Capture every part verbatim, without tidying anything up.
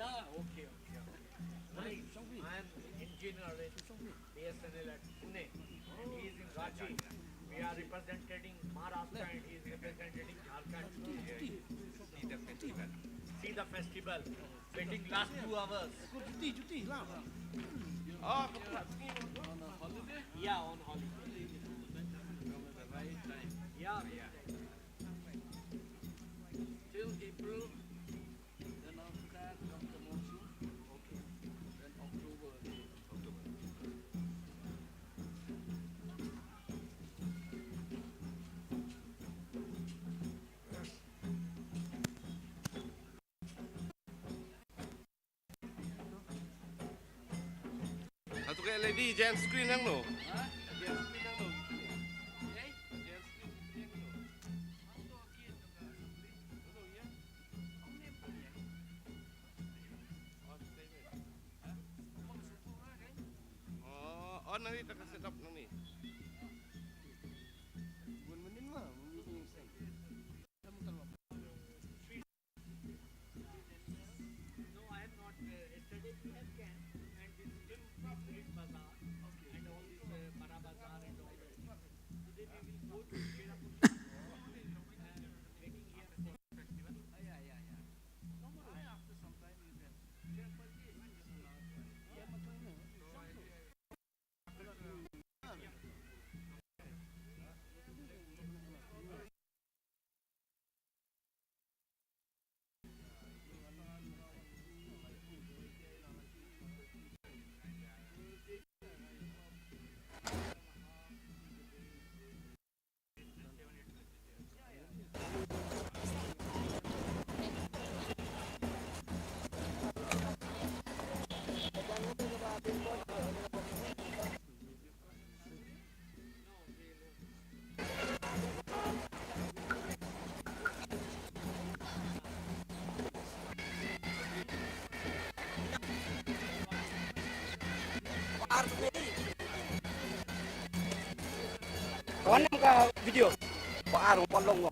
Yeah, okay, okay, okay. Nice. I am engineer in B S N L at Pune, and he is in Ranchi. We are representing Maharashtra, and he is representing Jharkhand. See the festival. See the festival. Waiting last two hours. Oh, on holiday? Yeah, on holiday. Yeah, yeah. Till April, then after that comes the monsoon. Okay. Then October again. October. Atu ka L E D giant screen ang no. Ha? Giant screen ang no. Eh? Giant screen ang no. Oh, oh, nangne ta ka set up nangne. Bun mynnin ma, mynnin seng. No, I have not. Uh, yesterday we have camp and this still complete bazaar and all this uh, Bara Bazaar and all that. Today we will go to Cherrapunji. Uh, waiting here for festival. Yeah, yeah, yeah. No, no, no. After some time you can. Cherrapunji is just a large one. Yeah, Wan ka video. Ba ar wan long.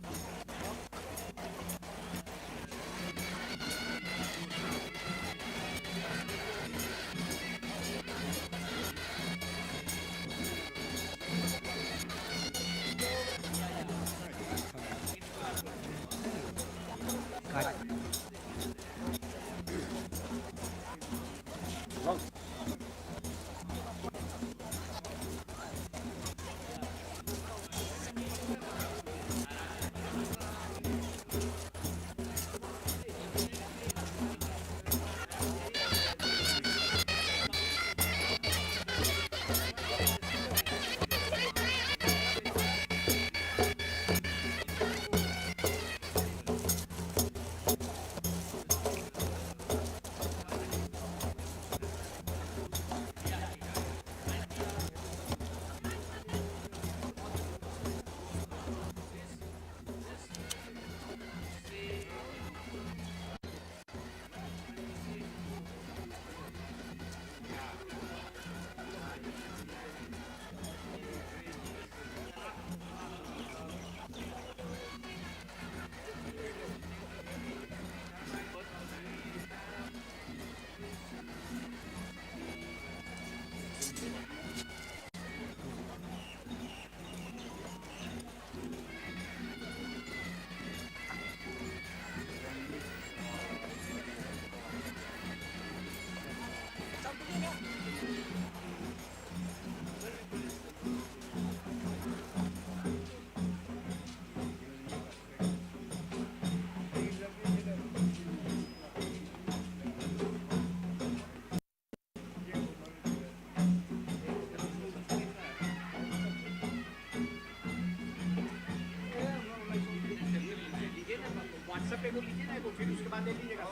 WhatsApp पे वो लीजिए ना, तो फिर उसके बाद ले लीजिएगा।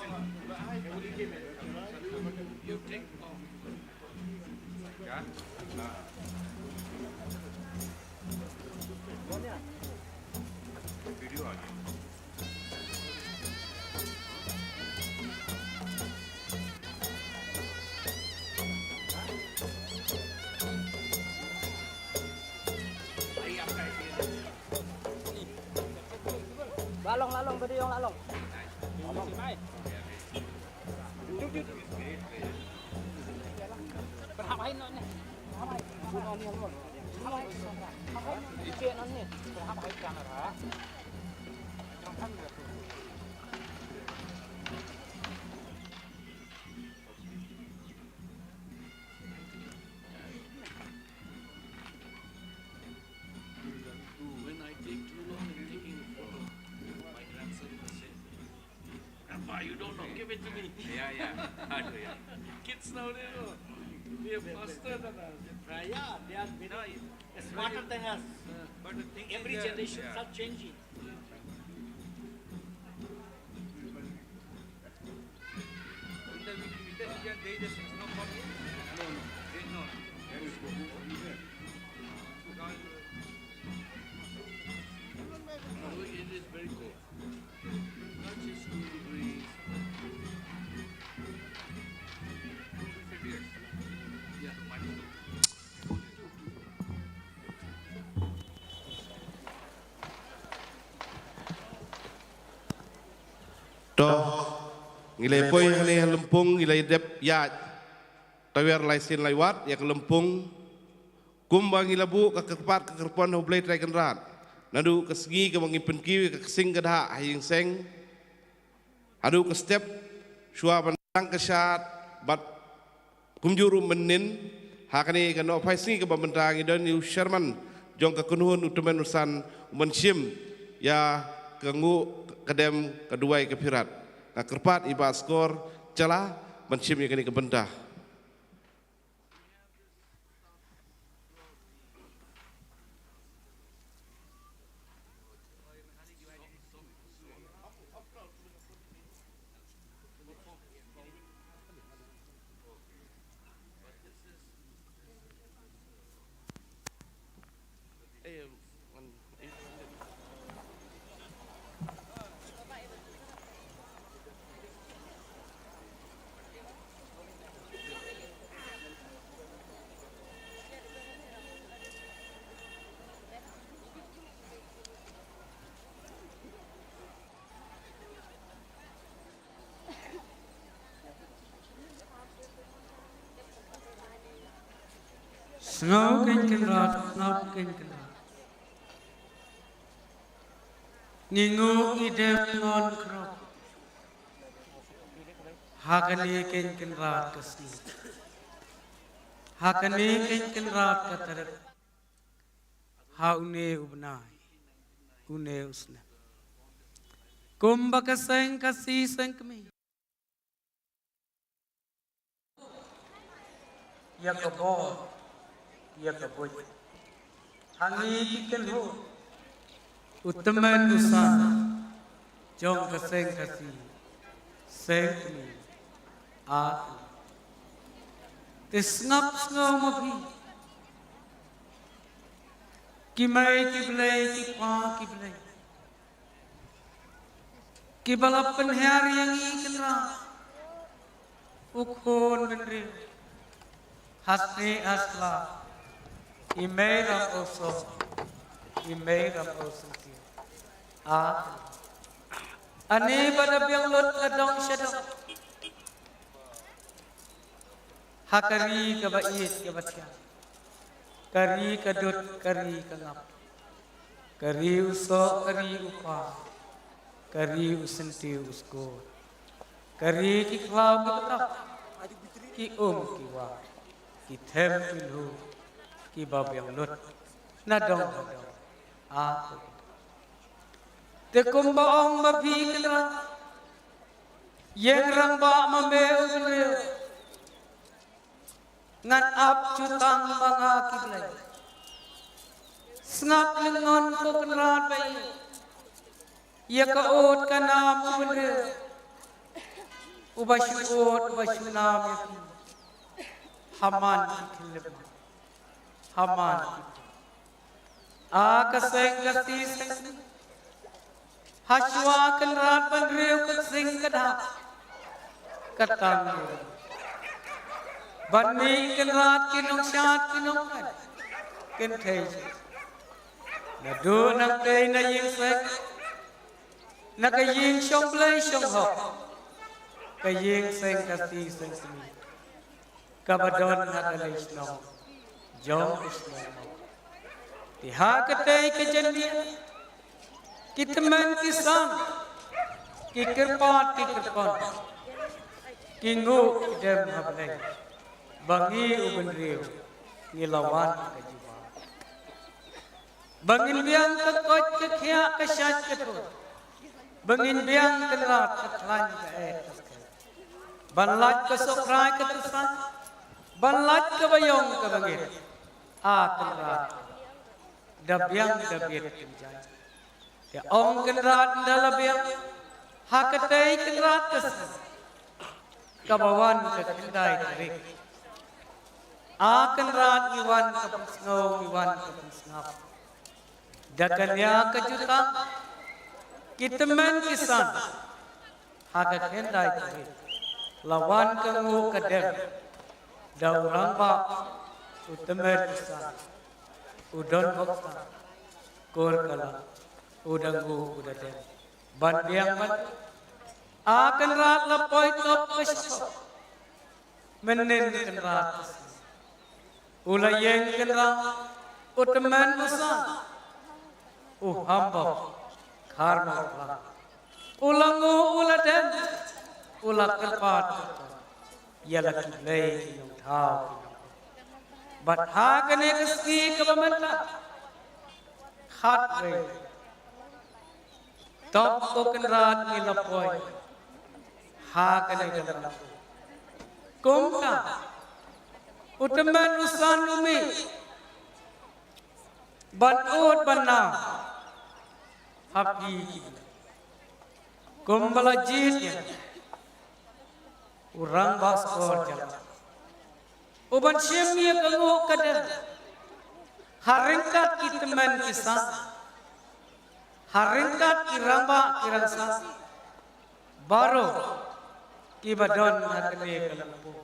वो लीजिए मैं। Lalong, lalong, beri yang lalong. Tuk, When I take too long in taking a photo, my grandson will say, "Grandpa, you don't know, give it to me." Yeah, yeah. I do, yeah. Kids nowadays, oh, they are faster than us. Uh, yeah, they are very smarter than us. But the thing is, every generation is changing. It is very cold. Not just two degrees. Yeah, minus two. To, ngi la poi hangne ha lympung, ngi la dep ïaid tawiar lai sien lai wat ïa ka lympung. Kumba ngi la buh ka kyrpad ka kyrpon ha U Blei Trai Kynrad, naduh ka sngi kaba ngi pynkiew ïa ka ksing ka dah ha ïing seng, haduh ka step shuwa ban dang ka shad bad kumjuh ruh mynnin, ha kane ka nohphai sngi kaba mynta ngi don ïa u chairman jong ka kynhun, u tymmen u san, u ban shim ïa ka nguh ka dem ka duwai ka phirat. Nga kyrpad i Bah Skor Chala ban shim ïa kane ka bynta. Sngap kein Kynrad, sngap kein Kynrad. Ngi nguh ngi dem ngon khrop ha kane kein Kynrad ka sngi, ha kane kein Kynrad ka tarik, ha une u bnai, une u snem. Kumba ka seng Khasi seng kmie, ïa ka bor, ïa ka buit, ha ngi ki kynhun, u tymmen u san jong ka seng Khasi seng kmie. A, te sngap sngew ma phi, ki mei ki blei, ki pa ki blei, kiba la pynhiar ïa ngi Kynrad, u khun bynriew, ha snieh ha sla, i mei Ramosom, i mei Ramosyntiew. A, ani ba da biang lut la dong sha dong, ha ka ri kaba ïeit kaba thiang, ka ri ka dud, ka ri ka ngap, ka ri u soh, ka ri u pa, ka ri u syntiew u skut, ka ri ki khlaw ki btap, ki um ki wah, ki them ki lhu, kiba biang lut na dong ha dong. A, te kumba ong ma phi Kynrad, ïeng rangbah ma me u bynriew. Ngan ap jutang ma nga ki blei. Sngap lyngngon ko Kynrad ba ïeit, ïa ka ud ka nam u bynriew, uba shu ud uba shu nam ïa phi ha man ki khyllipmat, ha man ki A ka seng Khasi seng, ha shuwa Kynrad ban riew ka seng ka dah, ka tang ban mih Kynrad ki nongshad ki nongkhan kin thei. Naduh nangtei na ïing seng, na ka ïing shong Blei shong hok, ka ïing seng ka si seng kmie kaba don ha ka lei shnong jong ka shnong. Te ha katei ka janmiet ki tymmen ki san, ki kyrpad ki kyrpon, ki nguh ki dem ha Blei ba ngi u bynriew ngi la wan ka jubab. Ba ngin biang ka koit ka khiah ka shait ka thur. Ba ngin biang Kynrad ka khlaiñ ka eh ka skhem. Ban lait ka sohkhrai ka tyrsaiñ. Ban lait ka baïong ka bangeit. A Kynrad da biang da biet kynjai. Te ong Kynrad ynda la biang ha katei Kynrad ka sngi kaba wan ka khyndai tarik. A Kynrad ngi wan ka pynsngew ngi wan ka pynsngap. Da ka nia ka jutang ki tymmen ki san ha ka khyndai tarik la wan ka nguh ka dem da u rangbah u tymmen u san u don bok san kur ka la u da nguh u da dem ban biang ban. A Kynrad la poi top ka shop. Mynnin Kynrad u la ïeng Kynrad u tymmen u san u hambok khar ma u la u la nguh u la dem u la kyrpad ïa la ki blei ki nongthaw. Bad ha kane ka sngi kaba mynta khatwei top ko Kynrad ngi la poi ha kane ka la kumta u tymmen u san u mih ban ud ban naw ha phi ki blei kumba la jied ïa u rangbah Skor Jaiñtia u ban shim ïa ka nguh ka dem ha ryngkat ki tymmen ki san ha ryngkat ki rangbah ki rangsan baroh kiba don ha kane ka lympung.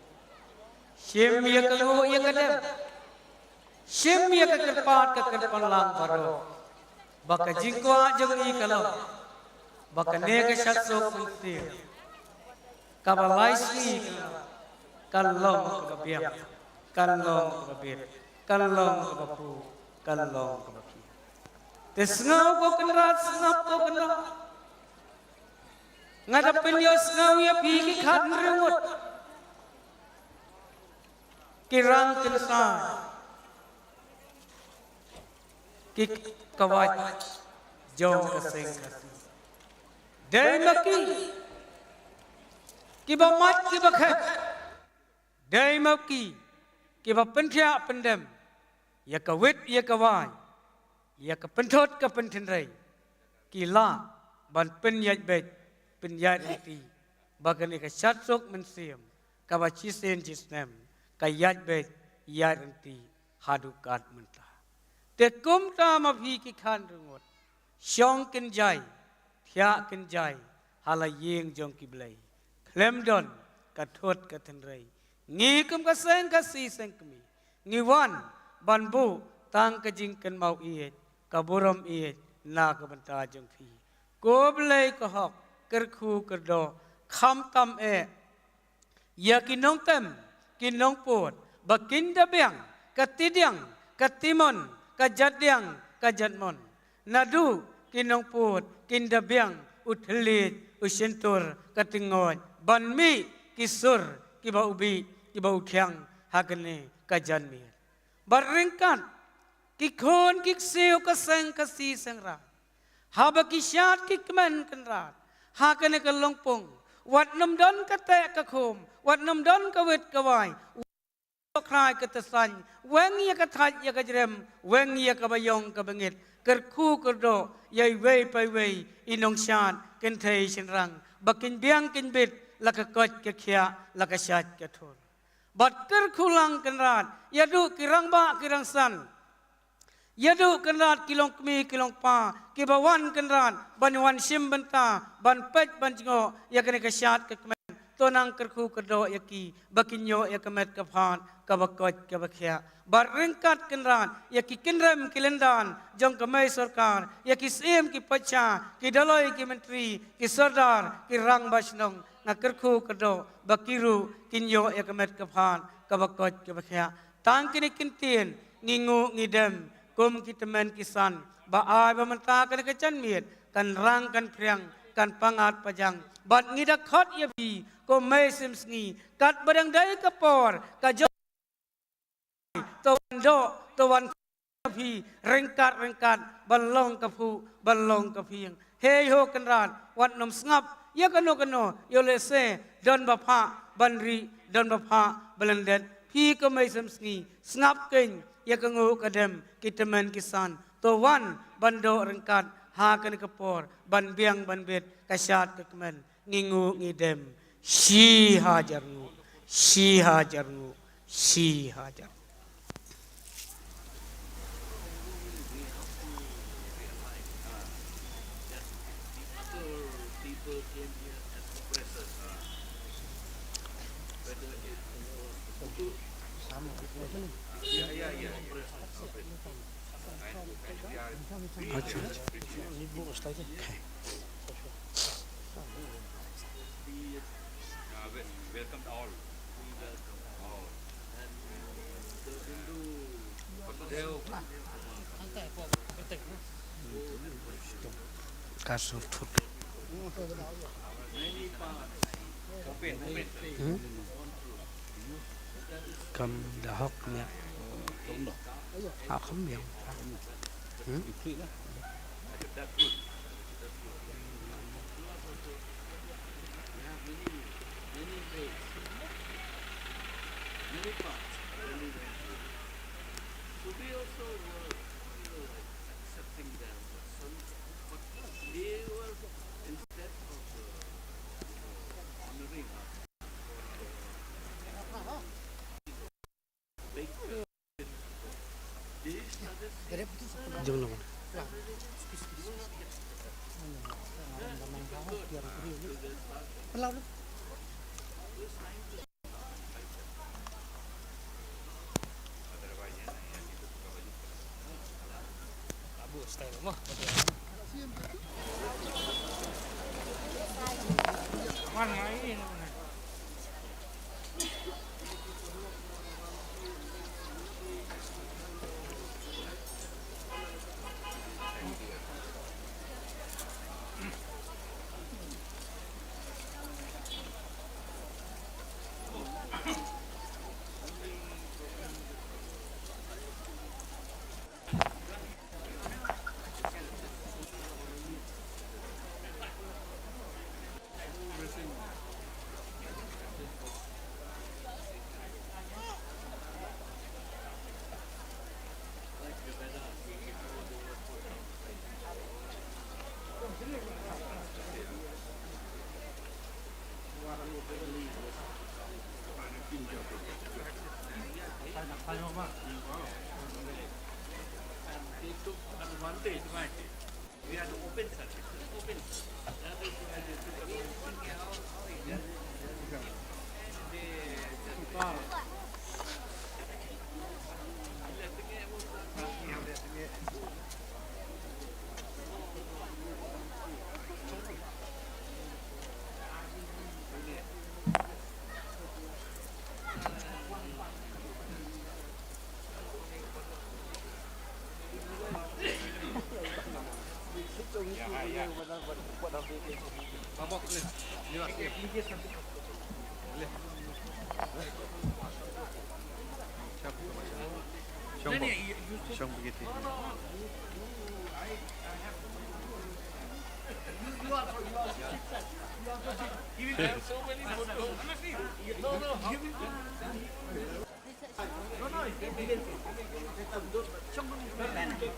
Shim ïa ka nguh ïa ka dem, shim ïa ka kyrpad ka kyrpang lang baroh ba ka jingkwah jong ngi ka long ba kane ka shad suk mynsiem kaba lai sngi ka long kaba biang, ka long kaba bit, ka long kaba pur, ka long kaba phi. Te sngew ko Kynrad, sngap ko Kynrad. Nga da pynïohsngew ïa phi ki khat hynriew ngut ki rang kynsai ki kawait jong ka seng ka si. Dei ma ki kiba mat kiba khet. Dei ma ki kiba pynthiah pyndem ïa ka wit ïa ka wai, ïa ka pynthut ka pynthynrei, ki lah ban pynïaid beit pynïaid rynti ba kane ka shad suk mynsiem kaba shisien shisnem ka ïaid beit ïaid rynti haduh kat mynta. Te kumta ma phi ki khat hynriew ngut, shong kynjai, thiah kynjai ha la ïing jong ki blei. Khlem don ka thut ka thynrei, ngi kum ka seng ka si seng kmie ngi wan ban buh tang ka jingkynmaw ïeit, ka burom ïeit na ka bynta jong phi. Ko Blei ka hok, kyrkhu kyrdoh, khamtam eh ïa ki nongtem ki nongpud ba kin da biang, ka tidiang ka timon, ka jatdiang ka jatmon. Naduh ki nongpud kin da biang u thylliej u shyntur ka tyngoid ban mih ki sur kiba u bih kiba u thiang ha kane ka janmiet. Bad ryngkat ki khun ki ksiew ka seng ka si seng rai, haba ki shad ki kmen Kynrad ha kane ka lympung, wat nym don ka teh ka khum, wat nym don ka wit ka wai, u khrai ka tsain, weng ïa ka thait ïa ka jrem, weng ïa ka baïong ka bangeit, kyrkhu kyrdoh ïa iwei pa iwei i nongshad kynthei shynrang ba kin biang kin bit la ka koit ka khiah, la ka shait ka thur. Bad kyrkhu lang Kynrad ïa duh ki rangbah ki rangsan, ïa duh Kynrad ki longkmie ki longkpa kiba wan Kynrad ban wan shim bynta ban peit ban jngoh ïa kane ka shad ka kmen. To nang kyrkhu kyrdoh ïa ki ba kin ïoh ïa ka met ka phad kaba koit kaba khiah. Bad ryngkat Kynrad ïa ki kynrem ki lyndan jong ka mei sorkar, ïa ki syiem ki pacha, ki dolloi ki myntri, ki sordar, ki rangbah shnong, nga kyrkhu kyrdoh ba ki ruh kin ïoh ïa ka met ka phad kaba koit kaba khiah. Tang kine ki ktien ngi nguh ngi dem kum ki tymmen ki san ba ai ba mynta kane ka janmiet kan rang kan phriang kan pangat pajang. Bad ngi da khot ïa phi ko mei Symsngi, katba dang dei ka por ka jong, to wan doh, to wan phi ryngkat ryngkat ban long ka phuh ban long ka phieng. Hei ho Kynrad, wat nym sngap ïa kano kano, ïoh lehse don ba phah ban ri, don ba phah ban lyndet. Phi ko mei Symsngi, sngap keiñ ïa ka nguh ka dem ki tymmen ki san. To wan ban doh ryngkat ha kane ka por ban biang ban bit ka shad ka kmen. Ngi nguh ngi dem. Shi hajar nguh, shi hajar nguh, shi hajar. Ka sngewthuh. Hmm? Kam da hok miak. Ha, kam biang. Hmm? Jom lo.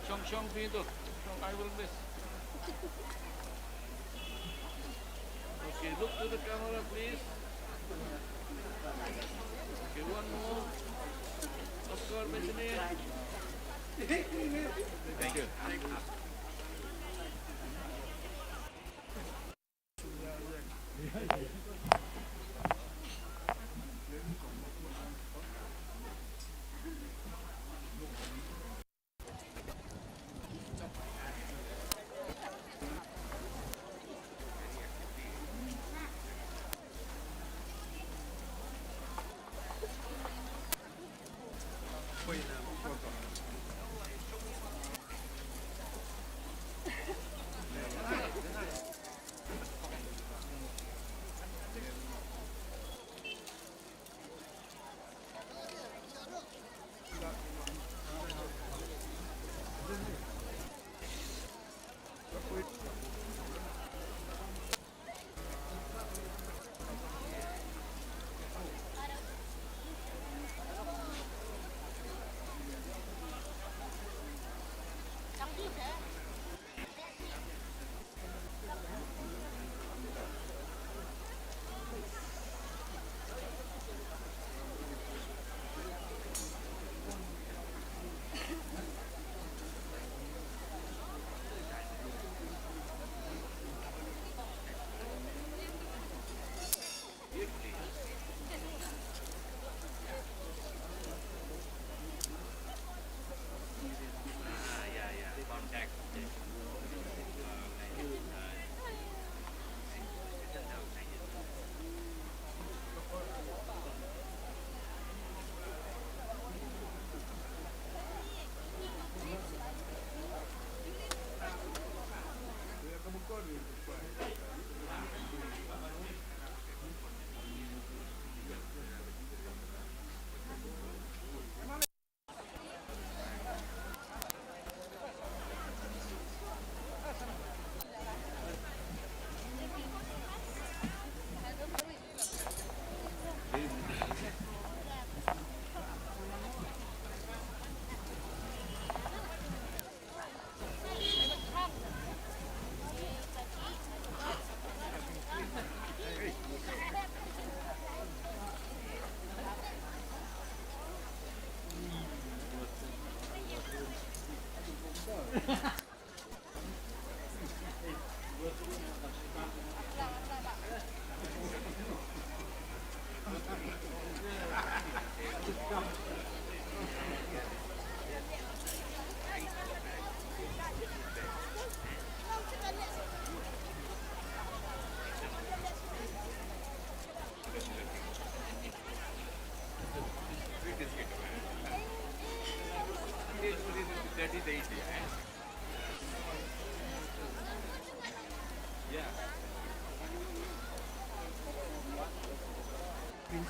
Shong, shong, pinto. Shong, I will miss. Okay, look to the camera, please. Okay, one more. Oscar, mention it. Thank you.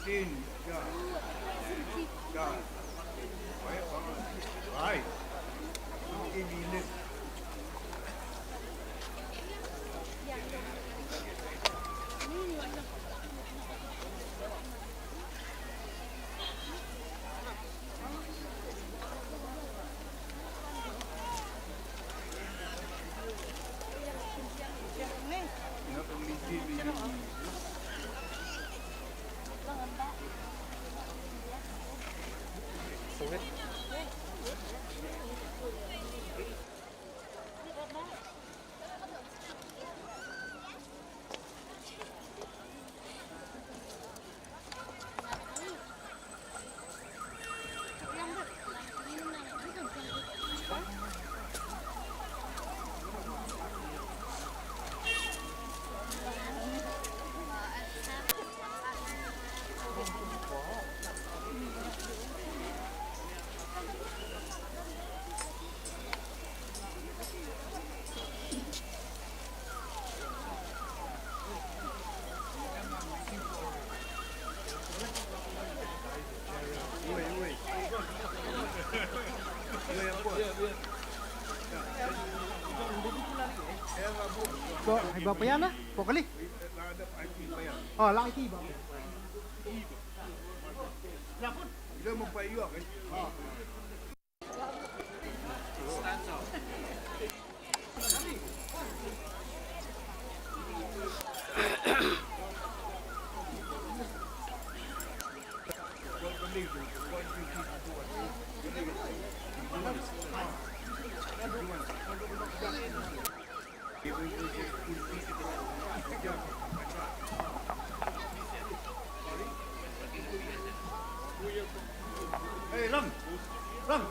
Tin, ja. Ja. Right. Tin, tin, tin. Ko, hai ba pia na? Ko kali? Oh, la iti ba. Ila mo pa iyo, eh? Hey, Ram. Ram.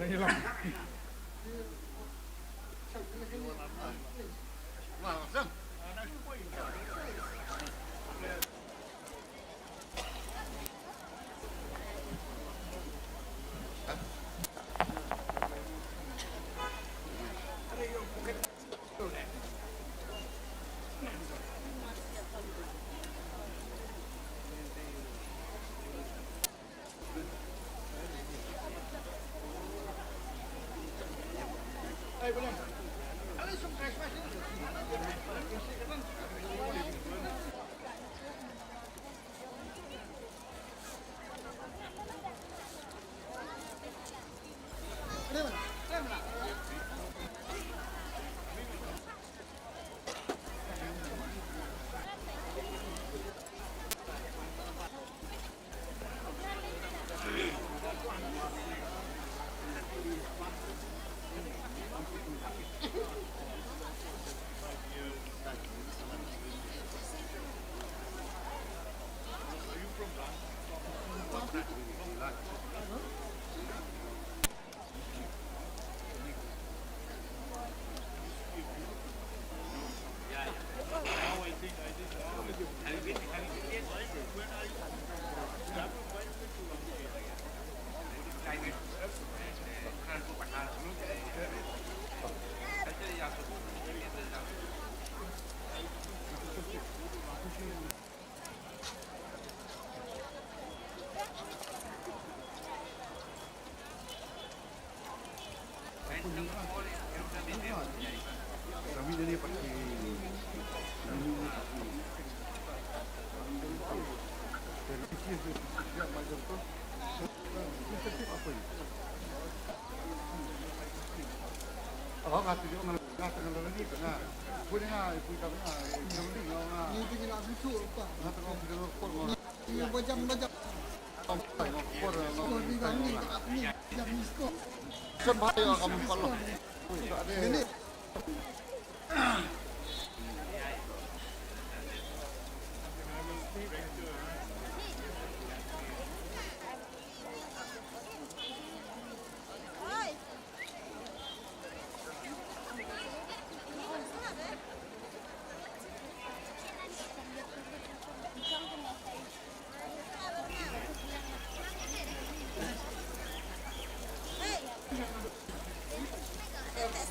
Hey, Ram.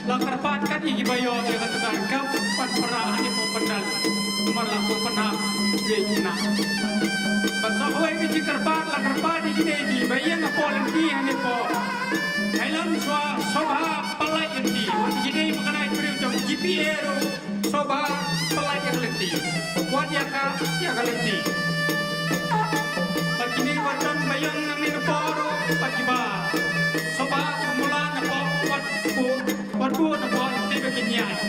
La kyrpad kat ïa ki ba ïoh ïa kata ka ryngkat ban pynrah hangne hapoh pandal. Namar la kyrpad na wei ki na. Bad sa kawei ka jingkyrpad la kyrpad ïa kine ki ba ïeng hapoh lynti hangne hapoh Thailand shuwa sngewbha pyllait lynti. Wat ïa kine ba kane briew jong G P A ruh sngewbha pyllait ïa ka lynti. Wat ïa ka ïa ka lynti. Bad kine wat don ba ïeng nangne napoh ruh bad kiba sngewbha kumula napoh wat Wat buh na bor te ba kin ïaid.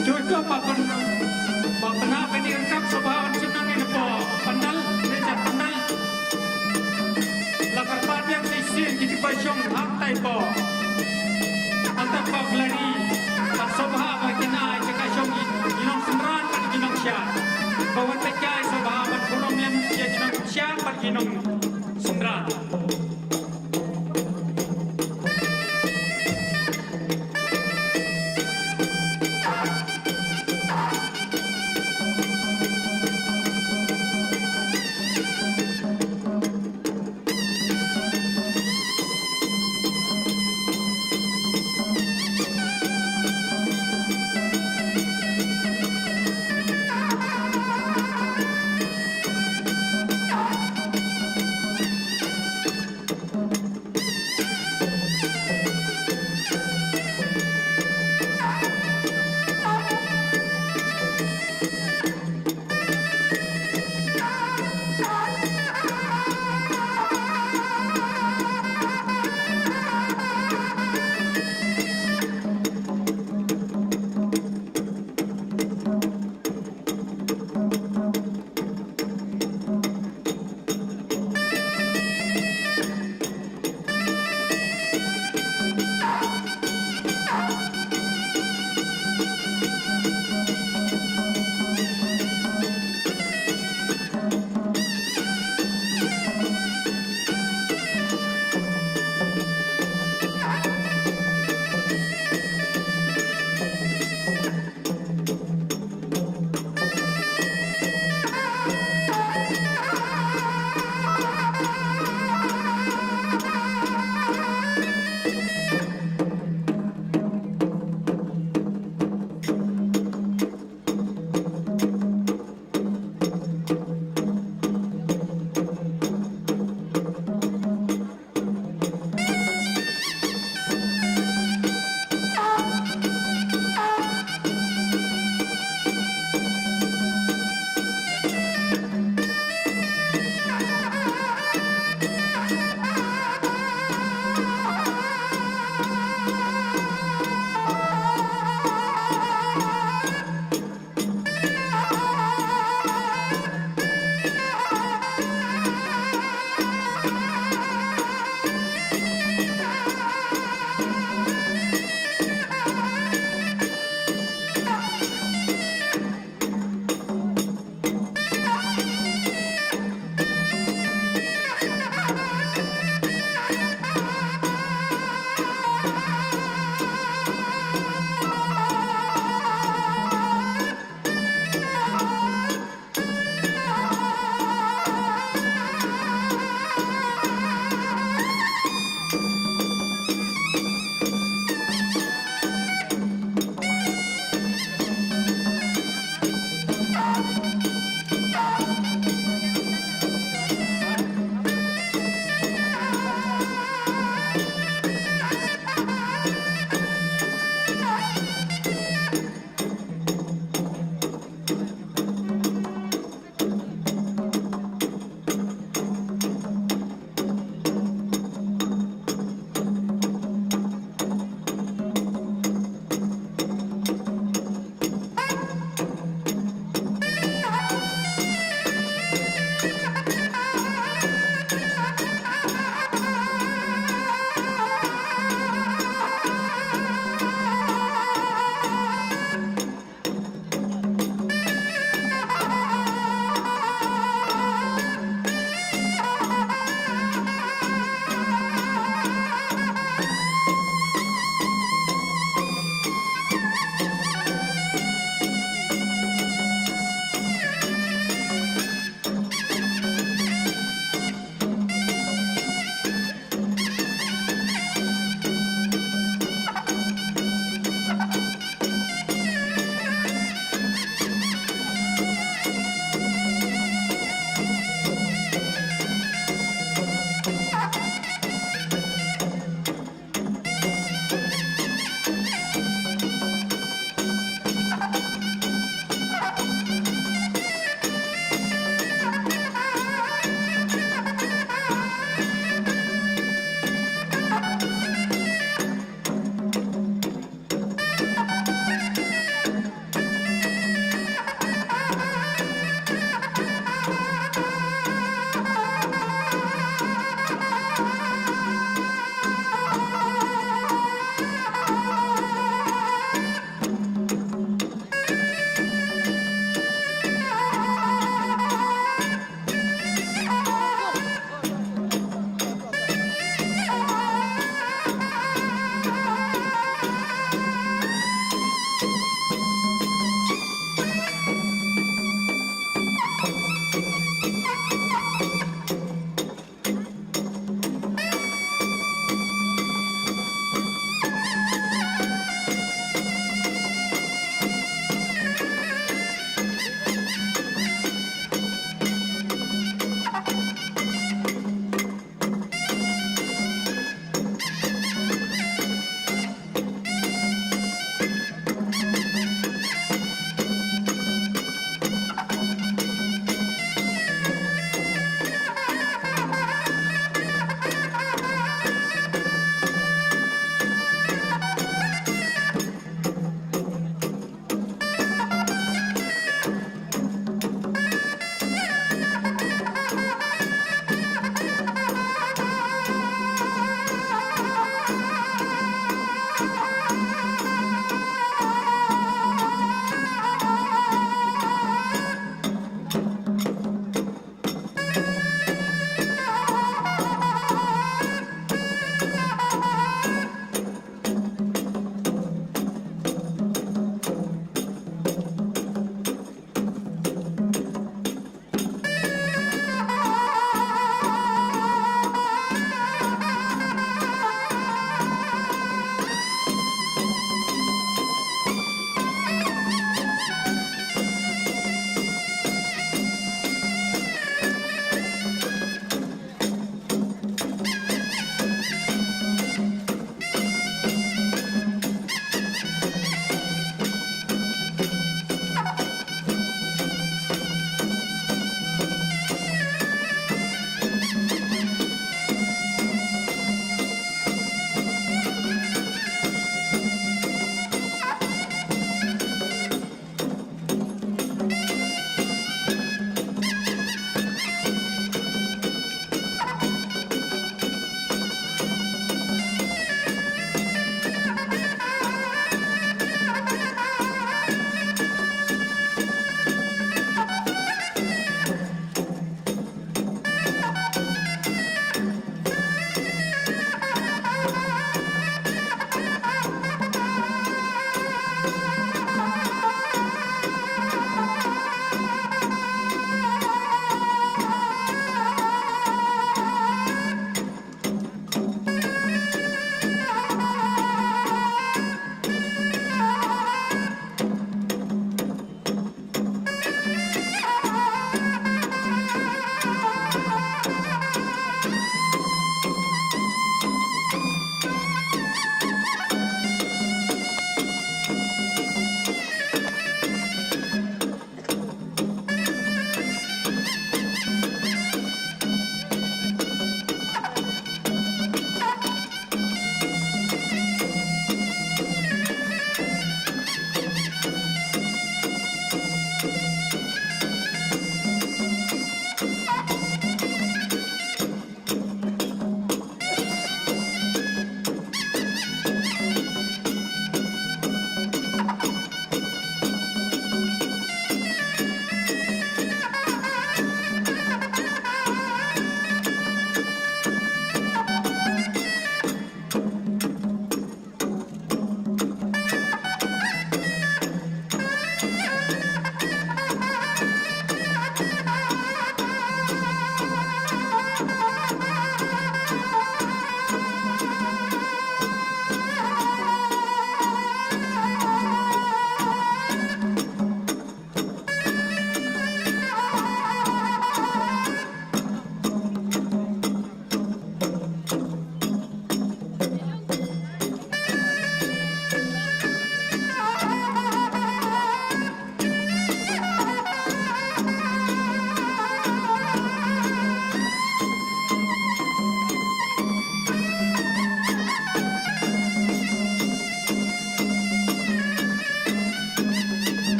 Tuh, tuh, ba pyn-, ba pynah ban ïa ryngkat sngewbha ban shim nangne napoh pandal, ne jat pandal. La kyrpad biang shisien ki jingpynshong hangtai hapoh. Hangtai hapoh gallery. Ban sngewbha ba kin ai jaka shong ki, ki nongsynran bad ki nongshad. Ba wan peit kai sngewbha ban burom lem ïa ki nongshad bad ki nongsynran.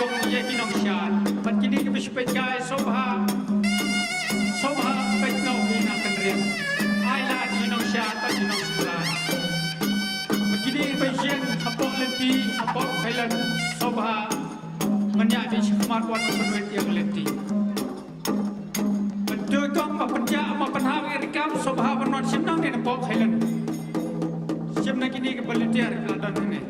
Ïa ki nongshad bad kine kiba shu peit kai, sngewbha, sngewbha peit noh ïa na kynriam. Ai lad ïa ki nongshad bad ki nongsynran. Bad kine kiba ïeng hapoh lynti, hapoh khailun, sngewbha, ngan ïa phi shakhmat wat ban pynwit ïa ka lynti. Bad to kong ba pynjah, ba pynhap ïa ka kam, sngewbha ban wan shim nangne napoh khailun. Shim na kine kiba lynti ar ka don hangne.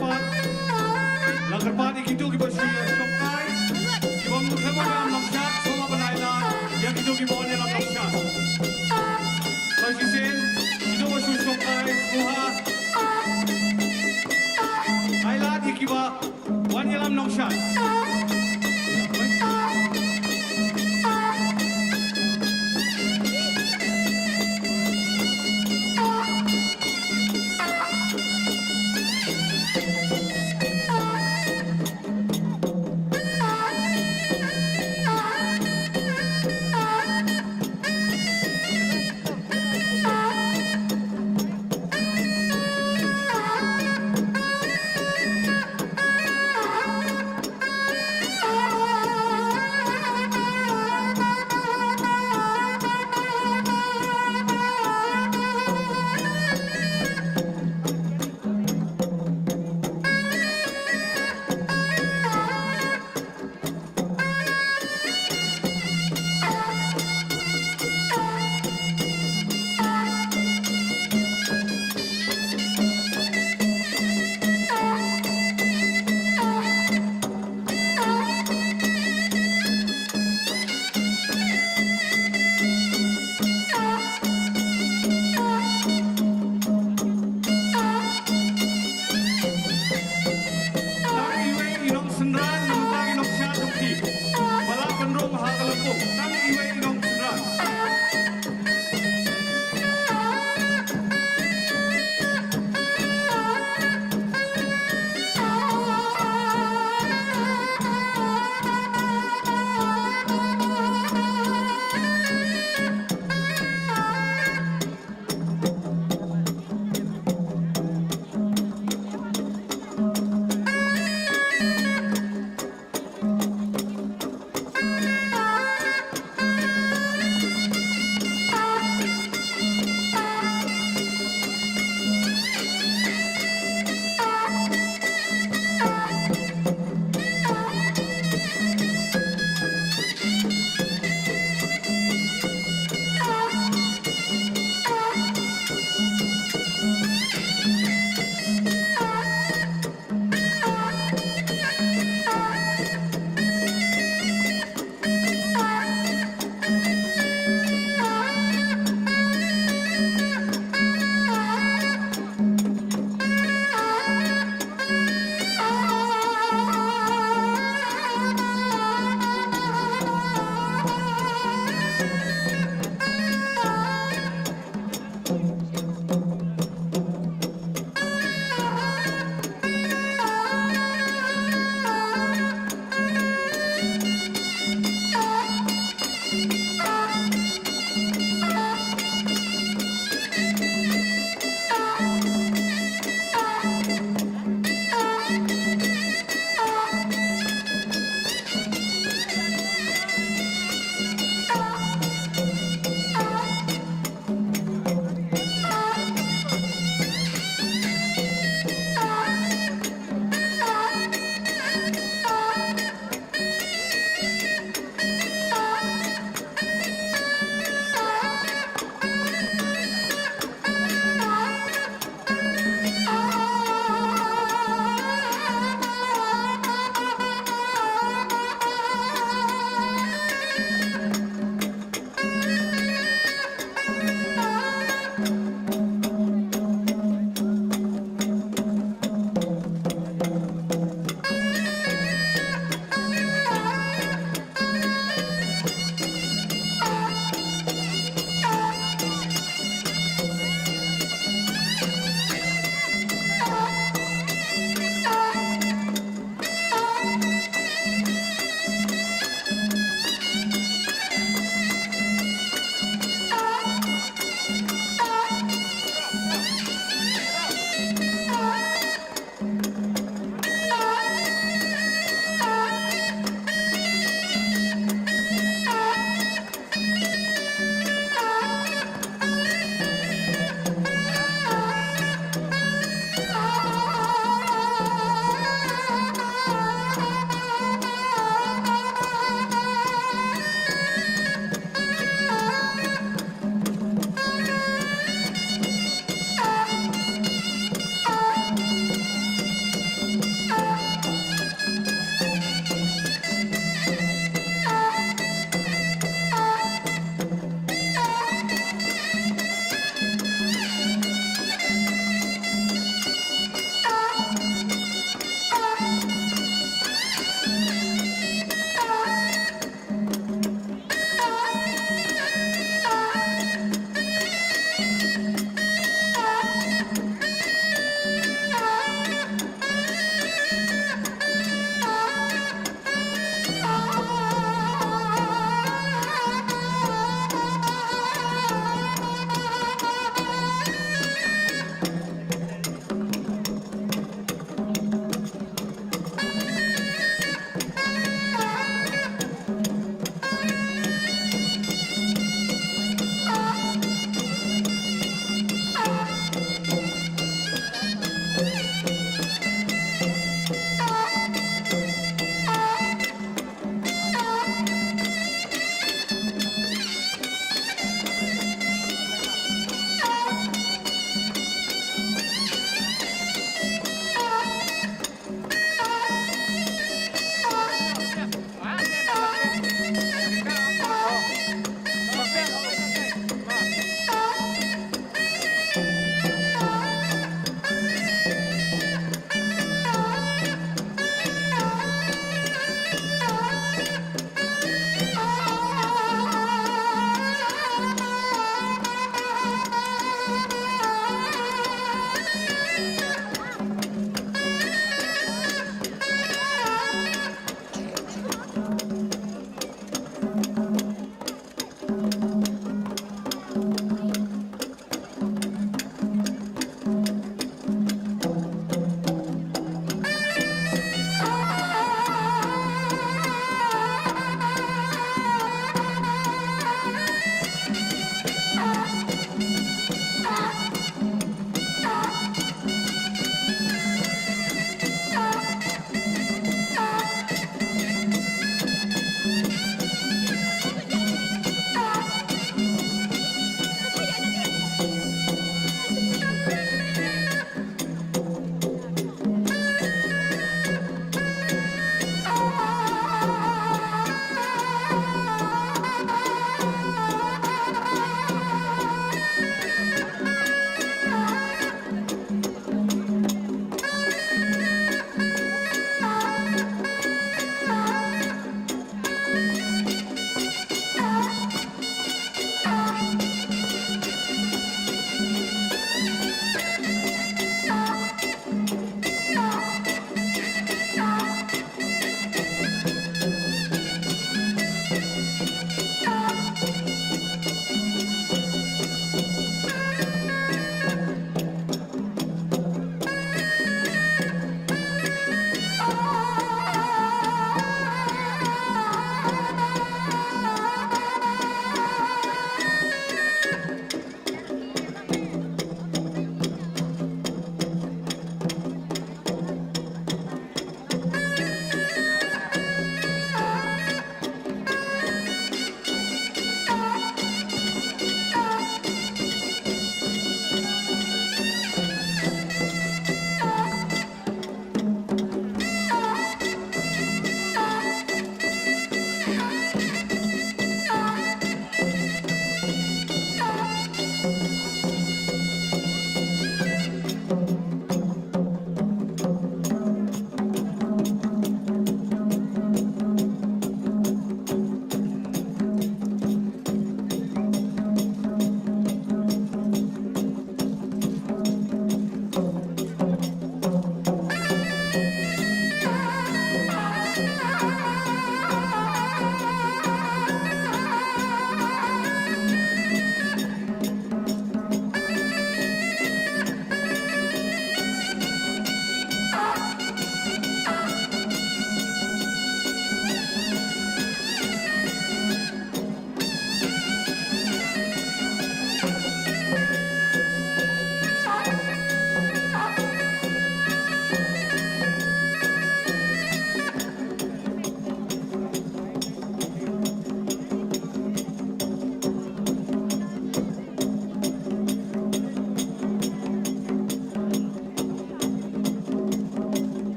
Pat. La kyrpad ïa kito kiba shu ïa shong kai. Kiba mut khlem wan ïalam nongshad, sngewbha ban ai lad ïa kito kiba wan ïalam nongshad. Sa shisien, kito ba shu shong kai, sngewbha ai lad ïa kiba wan ïalam nongshad.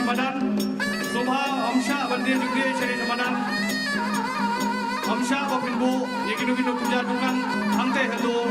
Madan, sngewbha ym shah ban die jingdie sha ri sha madan. Ym shah ba phin buh ïa kino kino ki jait dukan hangtei halor.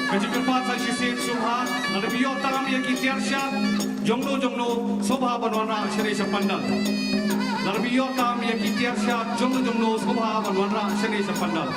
Ka jingkyrpad sa shisien sngewbha, lada phi ïoh tam ïa ki tiar shad jongno jongno sngewbha ban wanrah shane sha pandal. Lada phi ïoh tam ïa ki tiar shad jongno jongno sngewbha ban wanrah shane sha pandal.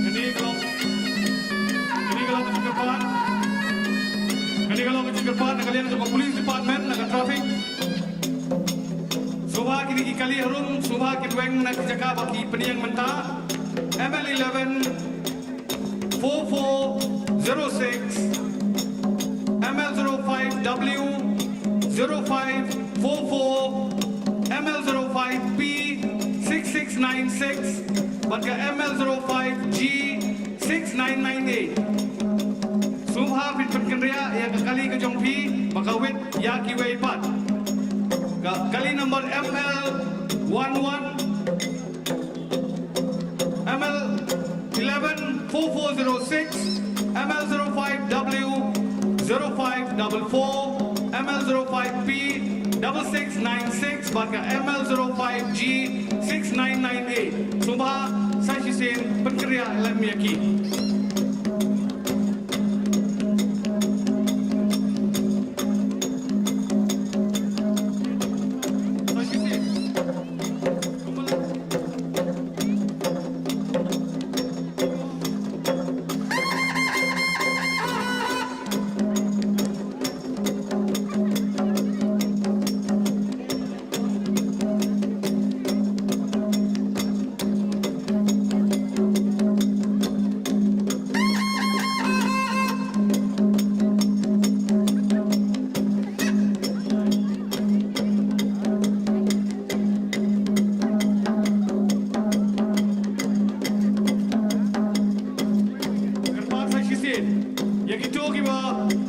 Kane ka long, kane ka long ka jingkyrpad. Kane ka long ka jingkyrpad na ka liang jong ka police department, na ka traffic. Sngewbha kine ki kali harum, sngewbha kin weng na ki jaka ba ki pynïeng mynta. M L eleven, four four zero six, M L zero five W zero five four four, M L zero five P six six nine six, bad ka M L zero five G six nine nine eight. Sngewbha phin pynkynriah ïa ka kali ka jong phi ba ka wit ïa kiwei pat. Ka kali number M L one one, M L eleven four four zero six, M L zero five W zero five double four, M L zero five P double six nine six, bad ka M L zero five G six nine nine eight. Sngewbha sa shisien pynkynriah lem ïa ki. Sa shisien. Kyrpad sa shisien ïa kito kiba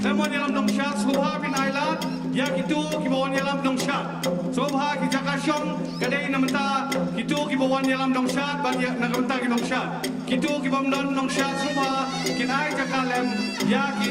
khlem wan ïalam dong shad, sngewbha phin ailad ïa kito kiba wan ïalam dong shad. Sngewbha ki jaka shong Ka dei na bynta kito kiba wan ïalam dong shad bad ïa na ka bynta ki dong shad. Kito kibym don dong shad shuh ba kin ai jaka lem ïa ki.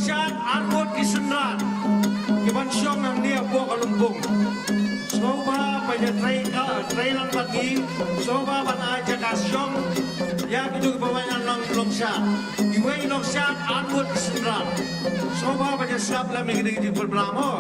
Shad arngut ki synran ki ban shong hangne hapoh ka lympung. Sngewbha ban ïatrei ka, trei lang bad ngi. Sngewbha ban ai jaka shong ïa kito kiba wan nang long shad. Kiwei long shad arngut ki synran. Sngewbha ban ïa sngap lem ïa kine ki jingpynbna mo.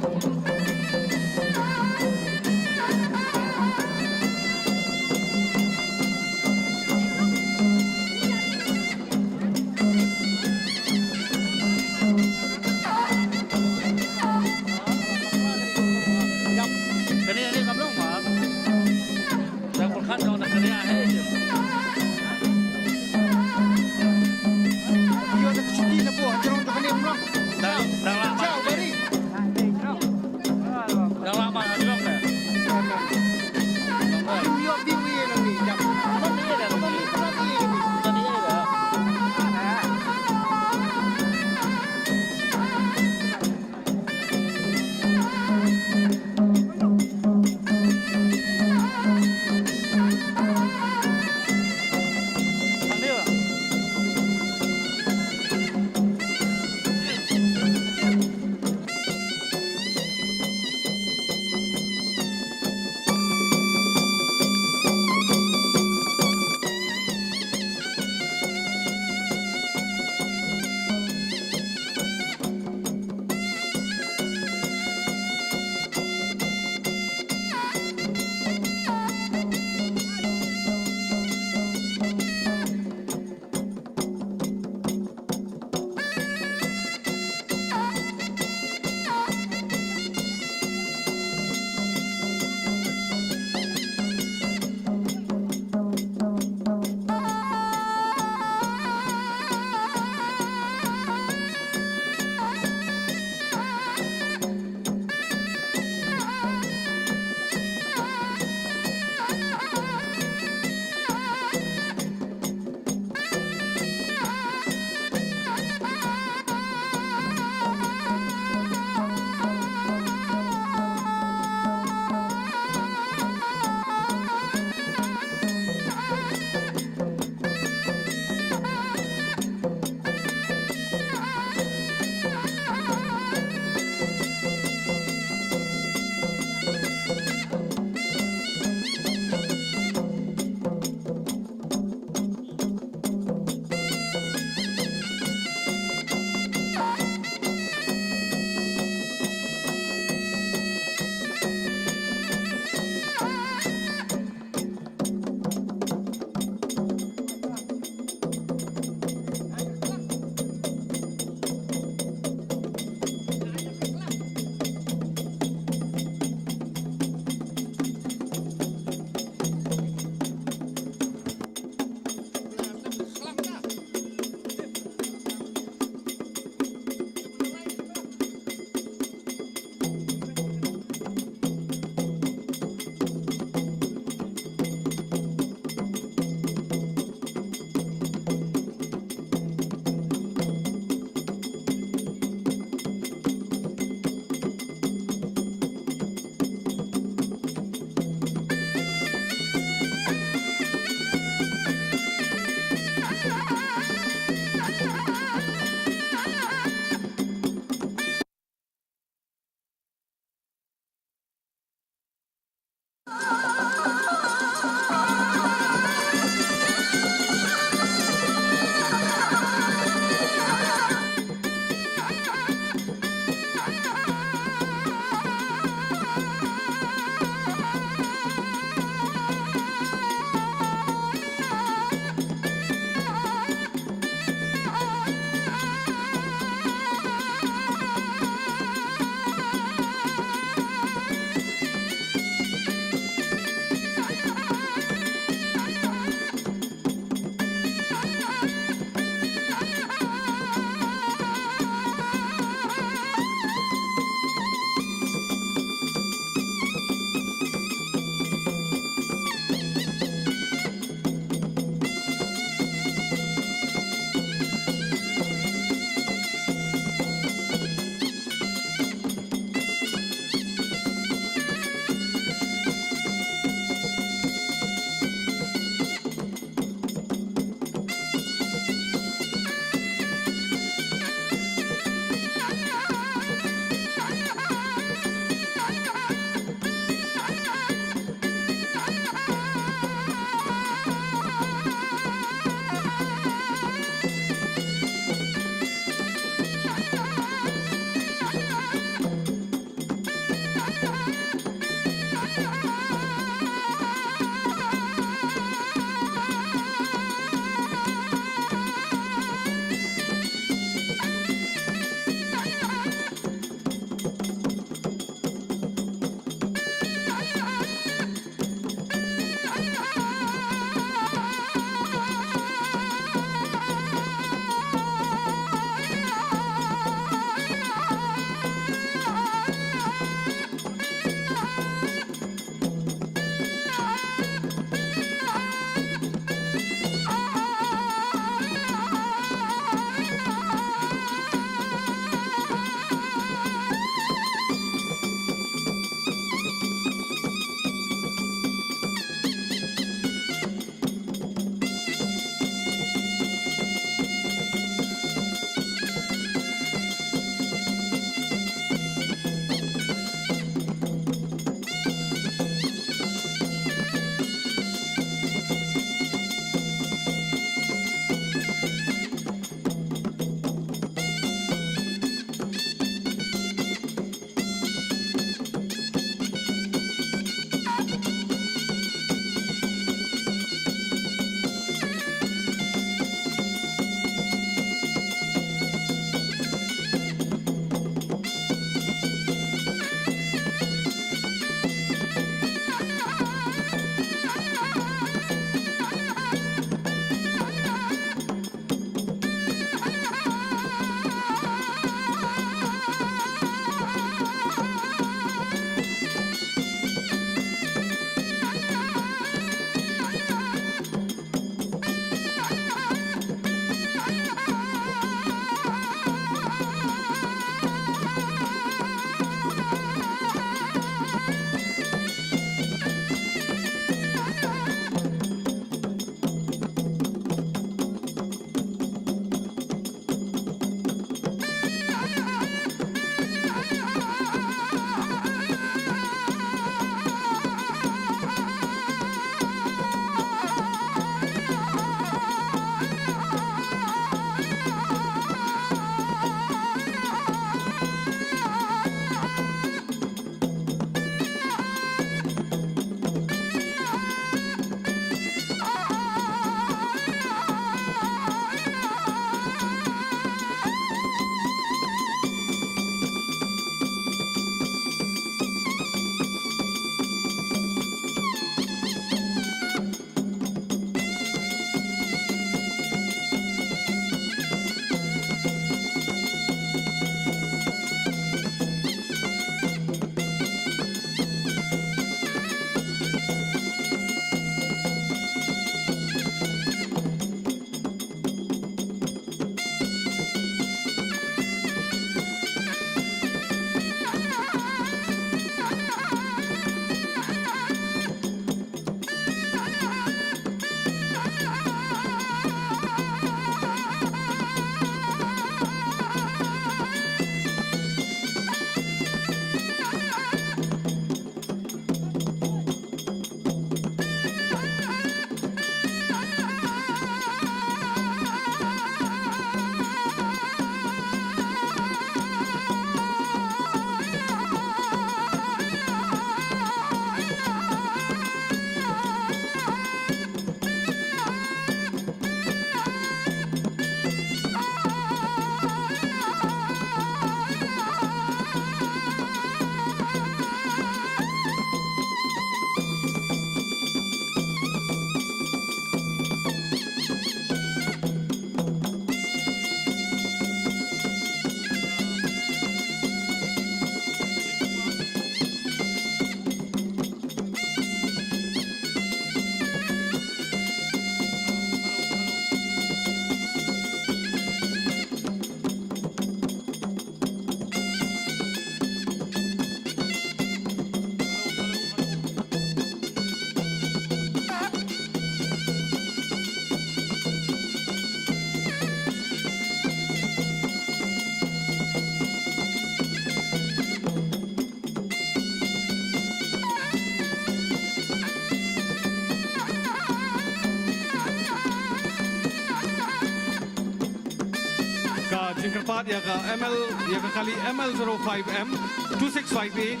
Jingkyrpad ïa ka M L, ïa ka kali M L zero five M two six five eight.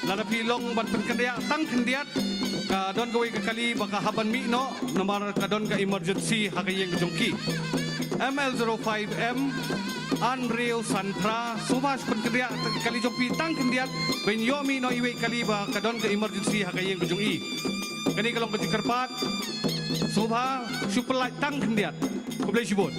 Lada phi long ban pynkynriah tang khyndiat, ka don kawei ka kali ba ka hap ban mih noh namar ka don ka emergency ha ka ïing ka jong ki. M L zero five M hynriew san phra, sngewbha pynkynriah kali jong phi tang khyndiat ban ïoh mih noh iwei i kali ba ka don ka emergency ha ka ïing ka jong i. Kane ka long ka jingkyrpad, sngewbha shu pyllait tang khyndiat. Khublei shibun.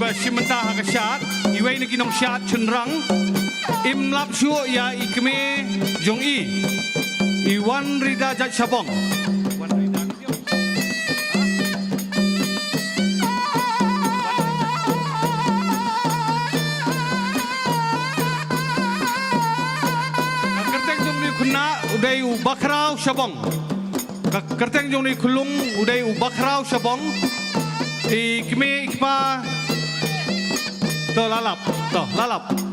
Ba shim bynta ha ka shad, iwei na ki nongshad shynrang, im lap shuh ïa i kmie jong i, i Wanrida Jait Shabong. Ka kyrteng jong une u khynnah u dei u Bakhraw Shabong. Ka kyrteng jong une u khyllung u dei u Bakhraw Shabong. I kmie i kpa. To la lap, to la lap.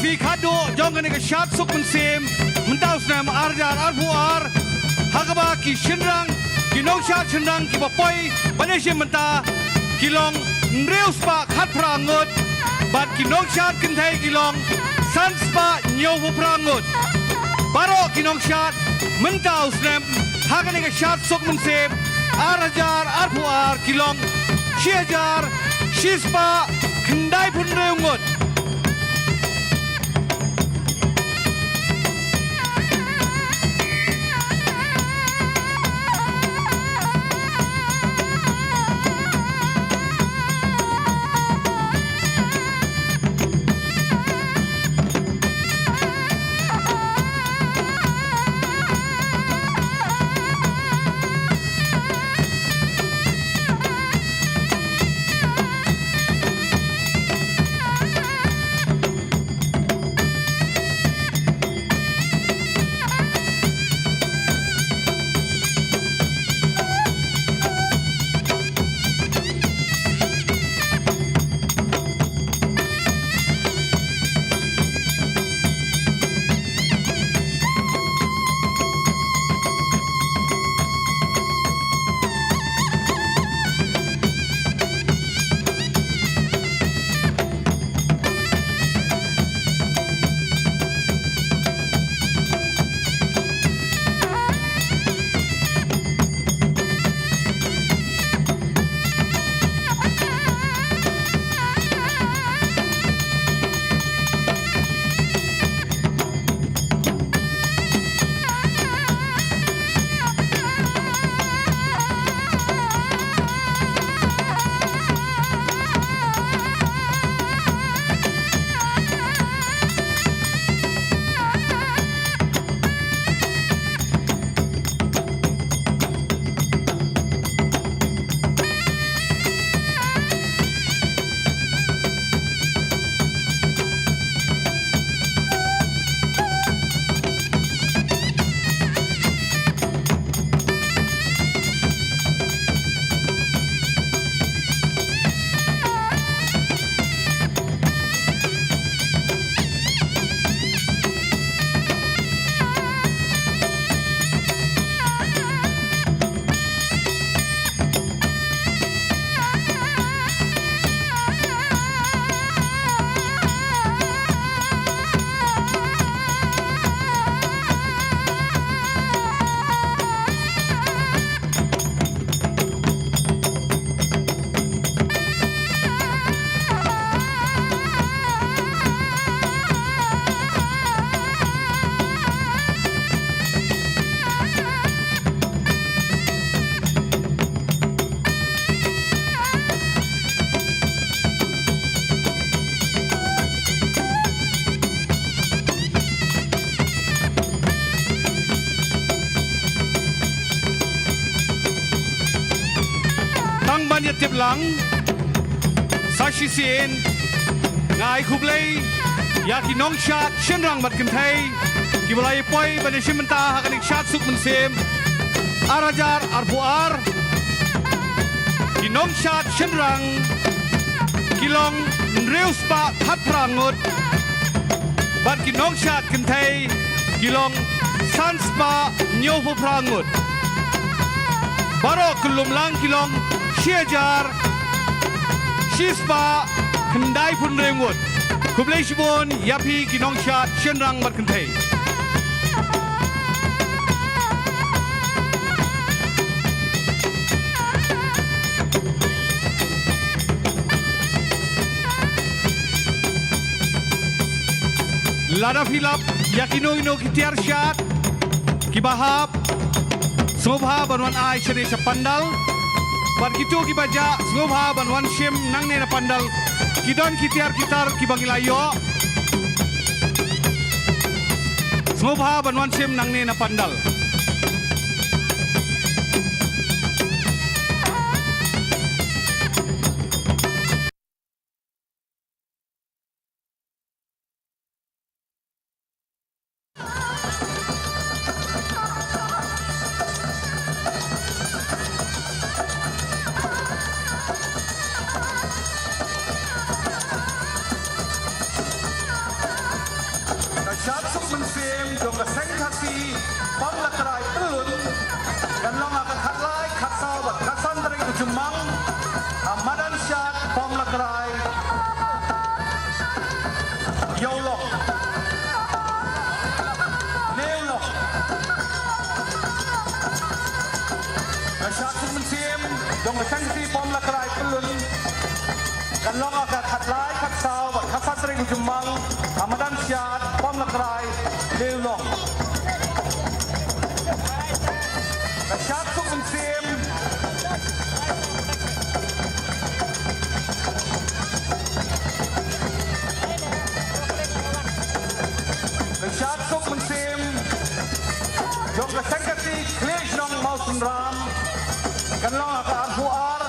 Phi khadduh jong kane ka shad suk mynsiem mynta u snem ar hajar arphew ar, ha kaba ki shynrang, ki nongshad shynrang kiba poi ban ïashim bynta ki long hynriew spah khatphra ngut, bad ki nongshad kynthei ki long san spah hynñiewphew phra ngut. Baroh ki nongshad mynta u snem ha kane ka shad suk mynsiem ar hajar arphew ar ki long shi hajar shi spah khyndaiphew hynriew ngut. Tang ban ïa tip lang sa shisien, nga ai khublei ïa ki nongshad shynrang bad kynthei kiba la ïa poi ban ïashim bynta ha kane ka shad suk mynsiem ar hajar arphew ar. Ki nongshad shynrang ki long hynriew spah khatphra ngut, bad ki nongshad kynthei ki long san spah hynñiewphew phra ngut. Baroh kyllum lang ki long shi hajar shi spah khyndaiphew hynriew ngut. Khublei shibun ïa phi ki nongshad shynrang bad kynthei. Lada phi lap ïa kino kino ki tiar shad kiba hap, sngewbha ban wan ai shane sha pandal. Bad kito kiba jah, sngewbha ban wan shim nangne na pandal. Ki don ki tiar ki tar kiba ngi la ïoh. Sngewbha ban wan shim nangne na pandal. Jong ka Seng Khasi Pom Lakrai Pyllun kan long ha ka khatlai, khatsaw bad khatsan tarik u Jymmang ha madan Shad Pom Lakrai Lawlong. Ka Shad Suk Mynsiem. Ka Shad Suk Mynsiem jong ka Seng Khasi Khlieh Shnong Mawsynram kan long ha ka arphew ar,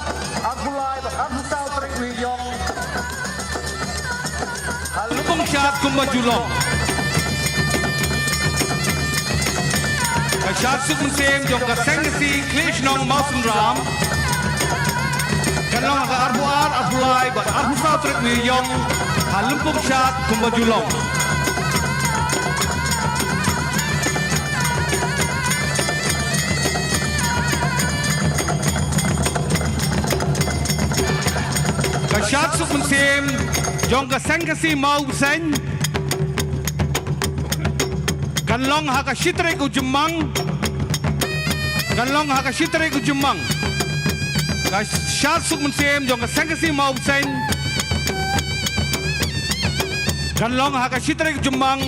arphew lai bad arphew saw tarik u Ïaïong ha Lympung Shad kumba ju long. Ka Shad Suk Mynsiem jong ka Seng Khasi Khlieh Shnong Mawsynram kan long ha ka arphew ar, arphew lai bad arphew saw tarik u Ïaïong ha Lympung Shad kumba ju long. Ka Shad Suk Mynsiem jong ka Seng Khasi Mawbseiñ kan long ha ka shi tarik u Jymmang. Kan long ha ka shi tarik u Jymmang. Ka Shad Suk Mynsiem jong ka Seng Khasi Mawbseiñ kan long ha ka shi tarik u Jymmang,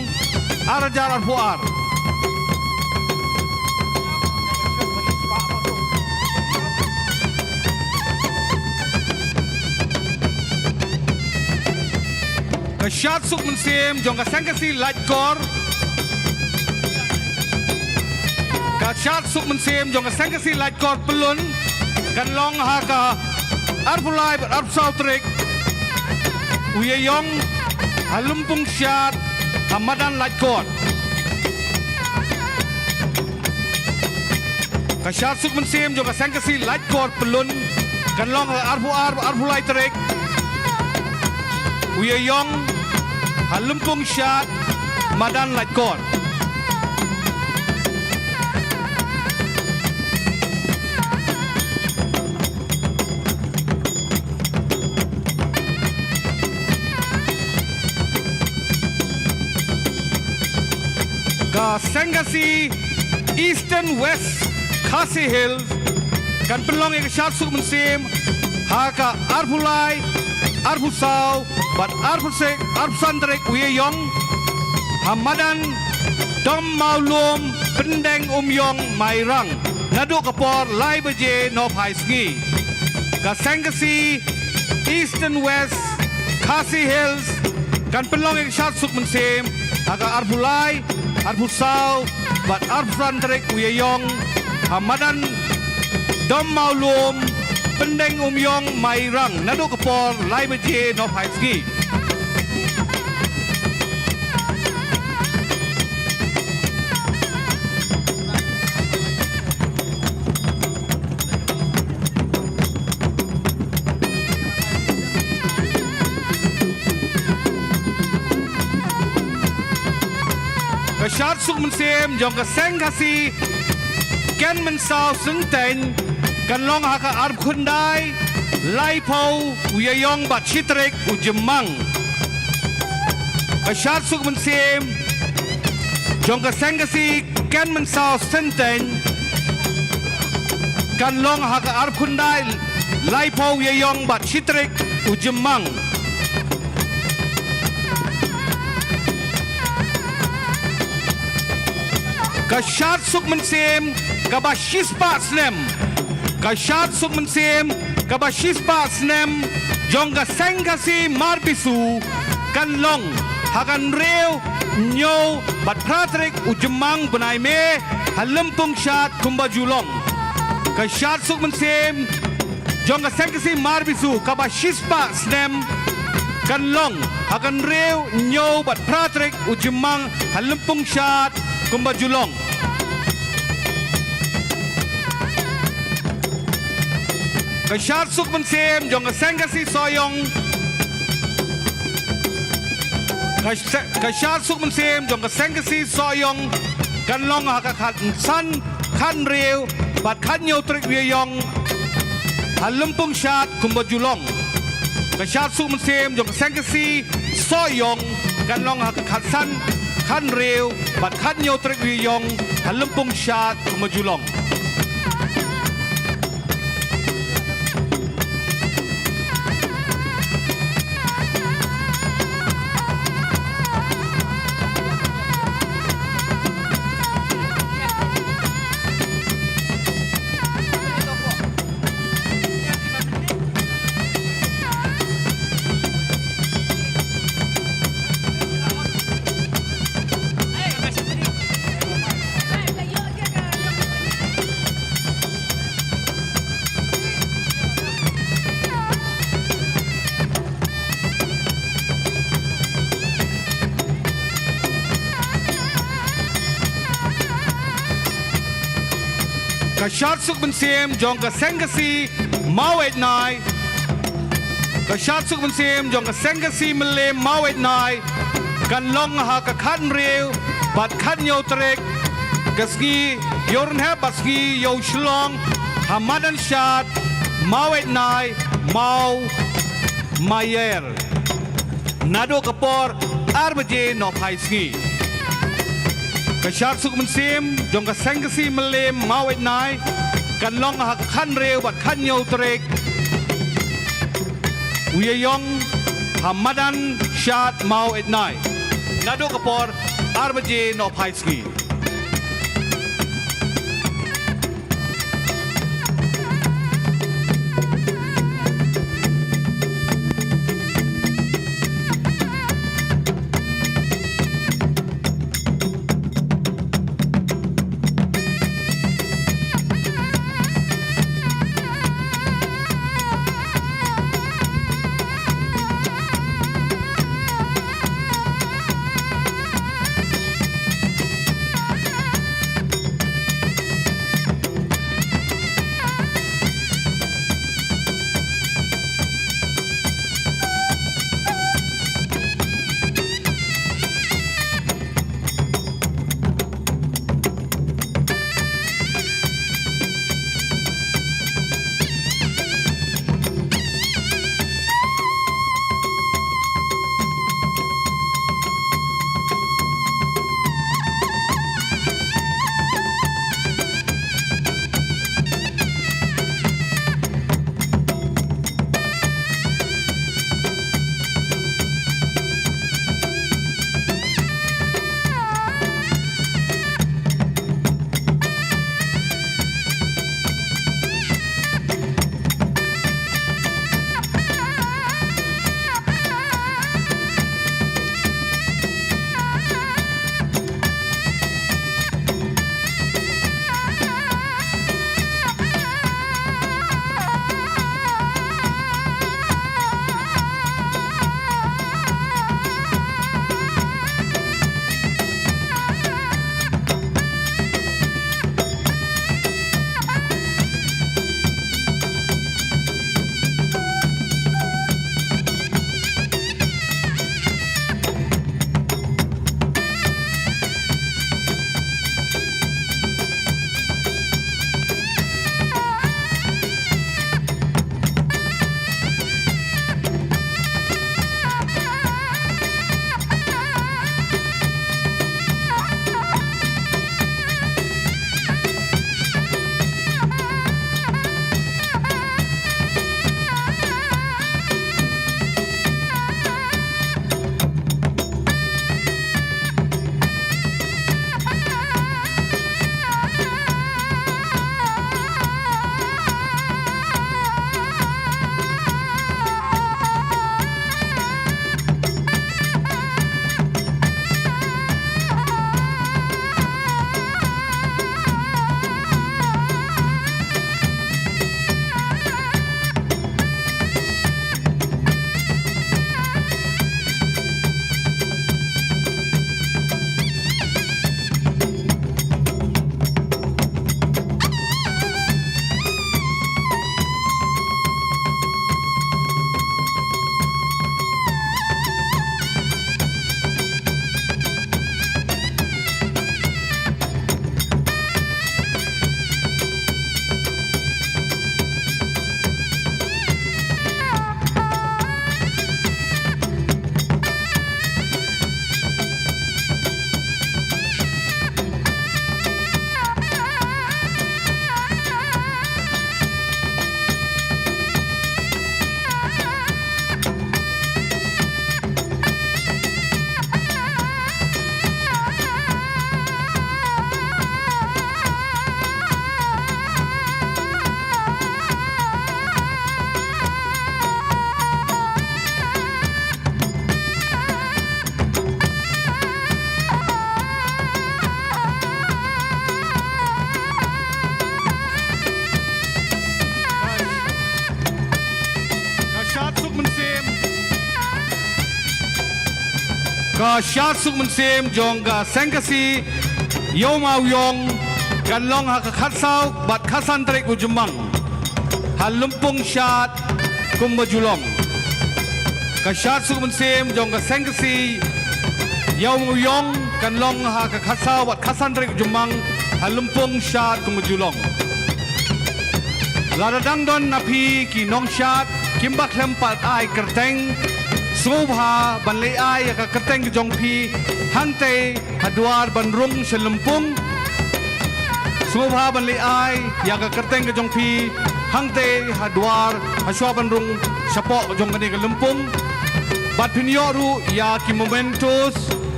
ar hajar arphew ar. Ka Shad Suk Mynsiem jong ka Seng Khasi Laitkor. Ka Shad Suk Mynsiem jong ka Seng Khasi Laitkor Pyllun kan long ha ka arphew lai bad arphew saw tarik u Ïaïong ha Lympung Shad ha madan Laitkor. Ka Shad Suk Mynsiem jong ka Seng Khasi Laitkor Pyllun kan long ha arphew ar, arphew lai tarik u Ïaïong ha Lympung Shad madan Laitkor. Ka Seng Khasi Eastern West Khasi Hills kan pynlong ïa ka Shad Suk Mynsiem ha ka arphew lai, arphew saw bad arphew san tarik u Ïaïong ha madan Dom Mawlum, Pyndeng Umïong, Mairang, naduh ka por lai baje nohphai sngi. Ka Seng Khasi Eastern West Khasi Hills kan pynlong ïa ka Shad Suk Mynsiem ha ka arphew lai, arphew saw bad arphew san tarik u Ïaïong ha madan Dom Mawlum, Pyndeng Umïong, Mairang, naduh ka por lai baje nohphai sngi. Ka Shad Suk Mynsiem jong ka Seng Khasi Ken Mynsaw Synteiñ kan long ha ka arphew khyndai, laiphew u Ïaïong bad shi tarik u Jymmang. Ka Shad Suk Mynsiem jong ka Seng Khasi Ken Mynsaw Synteiñ kan long ha ka arphew khyndai, laiphew u Ïaïong bad shi tarik u Jymmang. Ka Shad Suk Mynsiem kaba shispah snem. Ka Shad Suk Mynsiem kaba shispah snem jong ka Seng Khasi Marbisu kan long ha ka hynriew, hynñiew bad phra tarik u Jymmang bnai May ha Lympung Shad kumba ju long. Ka Shad Suk Mynsiem jong ka Seng Khasi Marbisu kaba shispah snem kan long ha ka hynriew, hynñiew bad phra tarik u Jymmang ha Lympung Shad kumba ju long. Ka Shad Suk Mynsiem jong ka Seng Khasi Sohiong. Ka Sha-, ka Shad Suk Mynsiem jong ka Seng Khasi Sohiong kan long ha ka khatsan, khathynriew bad khathynñiew tarik u Ïaïong ha Lympung Shad kumba ju long. Ka Shad Suk Mynsiem jong ka Seng Khasi Sohiong kan long ha ka khatsan, khathynriew bad khathynñiew tarik u Ïaïong ha Lympung Shad kumba ju long. Ka shad suk mynsiem jong ka Seng Khasi Maweit Nai. Ka shad suk mynsiem jong ka Seng Khasi Mylliem Maweit Nai kan long ha ka khathynriew bad khathynñiew tarik ka sngi Ïewrynhep bad sngi Ïewshillong ha madan shad Maweit Nai, Mawmaïer, naduh ka por ar baje nohphai sngi. Ka shad suk mynsiem jong ka Seng Khasi Mylliem Maweit Nai kan long ha ka khathynriew bad khathynñiew tarik u Ïaïong ha madan shad Maweit Nai, naduh ka por ar baje nohphai sngi. Ka shad suk mynsiem. Ka shad suk mynsiem jong ka Seng Khasi Ïew Mawïong kan long ha ka khatsaw bad khatsan tarik u Jymmang ha Lympung Shad kumba ju long. Ka shad suk mynsiem jong ka Seng Khasi Ïewmawïong kan long ha ka khatsaw bad khatsan tarik u Jymmang ha Lympung Shad kumba ju long. Lada dang don na phi ki nongshad kiba khlem pat ai kyrteng, sngewbha ban leit ai ïa ka kyrteng ka jong phi hangtei ha dwar ban rung sha Lympung. Sngewbha ban leit ai ïa ka kyrteng ka jong phi hangtei ha dwar ha shuwa ban rung shapoh jong kane ka Lympung. Bad phin ïoh ruh ïa ki mementos,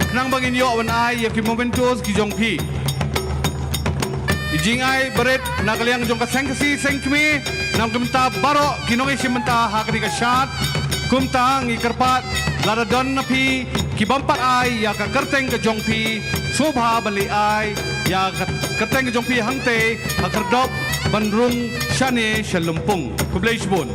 khnang ba ngin ïoh ban ai ïa ki mementos ki jong phi. I jingai barit na ka liang jong ka Seng Khasi Seng Kmie, na ka bynta baroh ki nongïashim bynta ha kane ka shad. Kumta ngi kyrpad, lada don na phi ki bym pat ai ïa ka kyrteng ka jong phi, sngewbha ban leit ai ïa ka kyrteng ka jong phi hangtei ha khyrdop ban rung shane sha Lympung. Khublei shibun.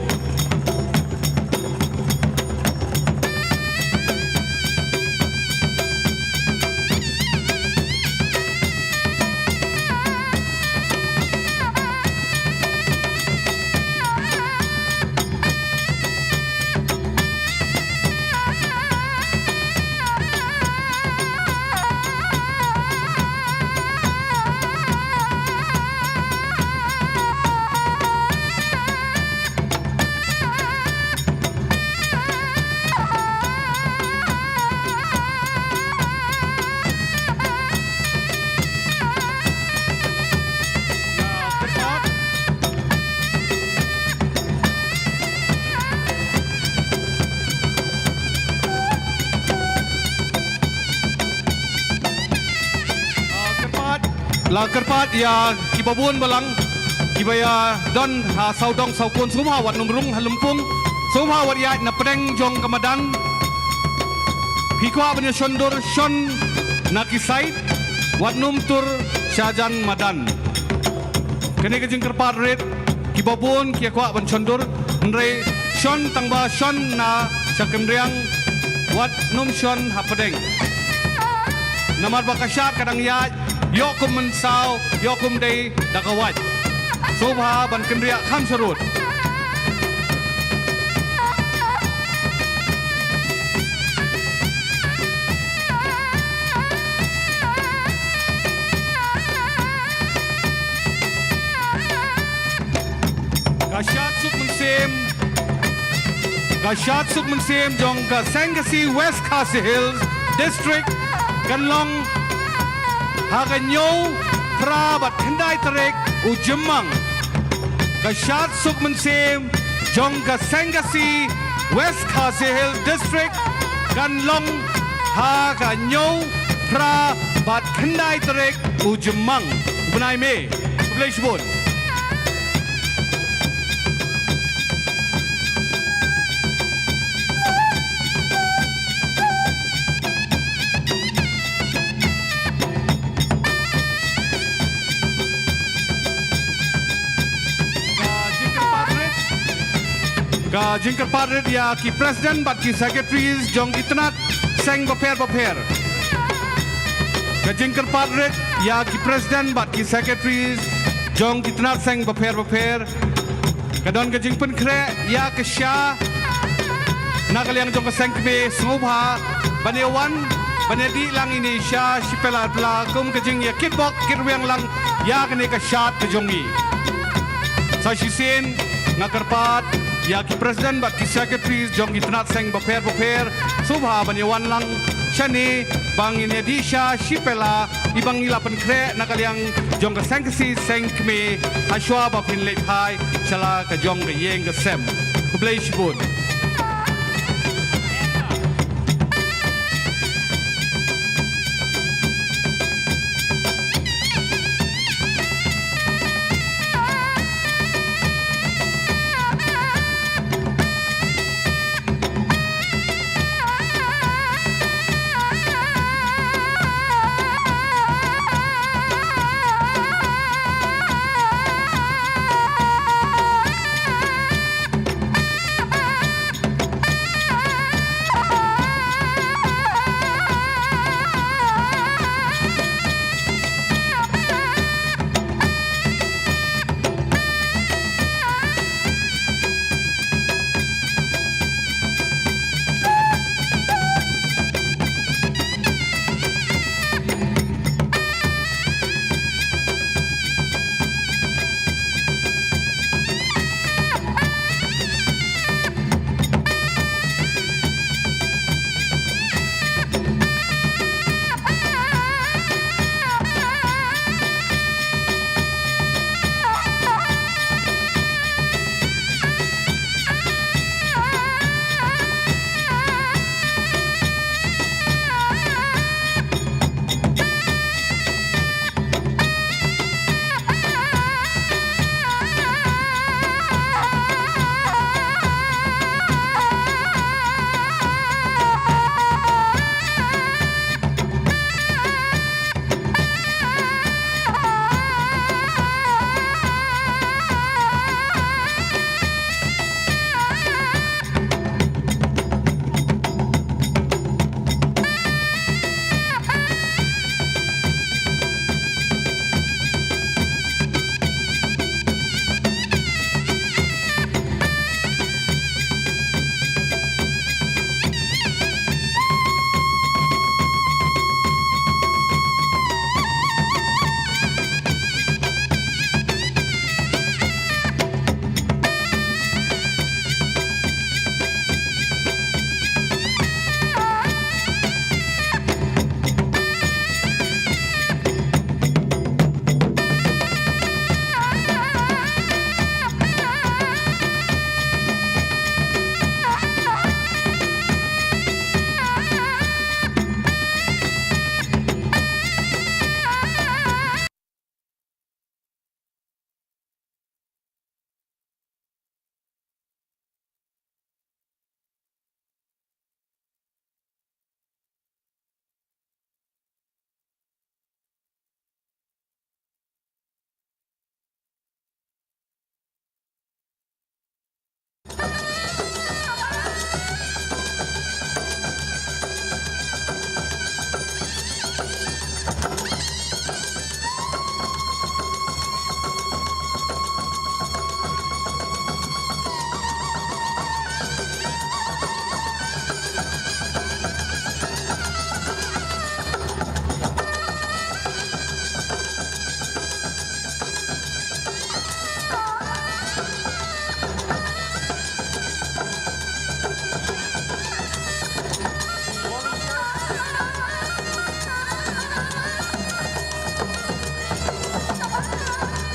La kyrpad, la kyrpad ïa kiba bun balang, kiba ïa don ha sawdong sawkun, sngewbha wat nym rung ha Lympung, sngewbha wat ïaid na pdeng jong ka madan. Phi kwah ban ïa shon dur, shon na ki side, wat nym tur shajan madan. Kane ka jingkyrpad rit, kiba bun ki kwah ban shon dur, hynrei shon tang ba shon na sha kynriang, wat nym shon ha pdeng. Namar ba ka shad ka dang ïaid, ïoh kum mynsaw, ïoh kum dei da ka wait. Sngewbha ban kynriah kham sharud. Ka shad suk mynsiem, ka shad suk mynsiem jong ka Seng Khasi West Khasi Hills District kan long ha ka hynñiew, phra bad khyndai tarik u Jymmang. Ka shad suk mynsiem jong ka Seng Khasi West Khasi Hills District kan long ha ka hynñiew, phra bad khyndai tarik u Jymmang, u bnai May. Khublei shibun. Ka jingkyrpad rit, ka jingkyrpad rit ïa ki president bad ki secretaries jong ki tnat seng bapher bapher. Ka jingkyrpad rit ïa ki president bad ki secretaries jong ki tnat seng bapher bapher. Ka don ka jingpynkhreh ïa ka sha na ka liang jong ka Seng Kmie, sngewbha ban ïa wan ban ïa dih lang ïa kane ka sha shi pela pela kum ka jingïakitbok kitrwiang lang ïa kane ka shad ka jong ngi. Sa shisien nga kyrpad ïa ki president bad ki secretaries jong ki tnat seng bapher bapher, sngewbha ban ïa wan lang shane ba ngin ïa dih sha shi pela, i ba ngi la pynkhreh na ka liang jong ka Seng Khasi Seng Kmie, ha shuwa ba phin leit phai sha la ka jong ka ïing ka sem. Khublei shibun.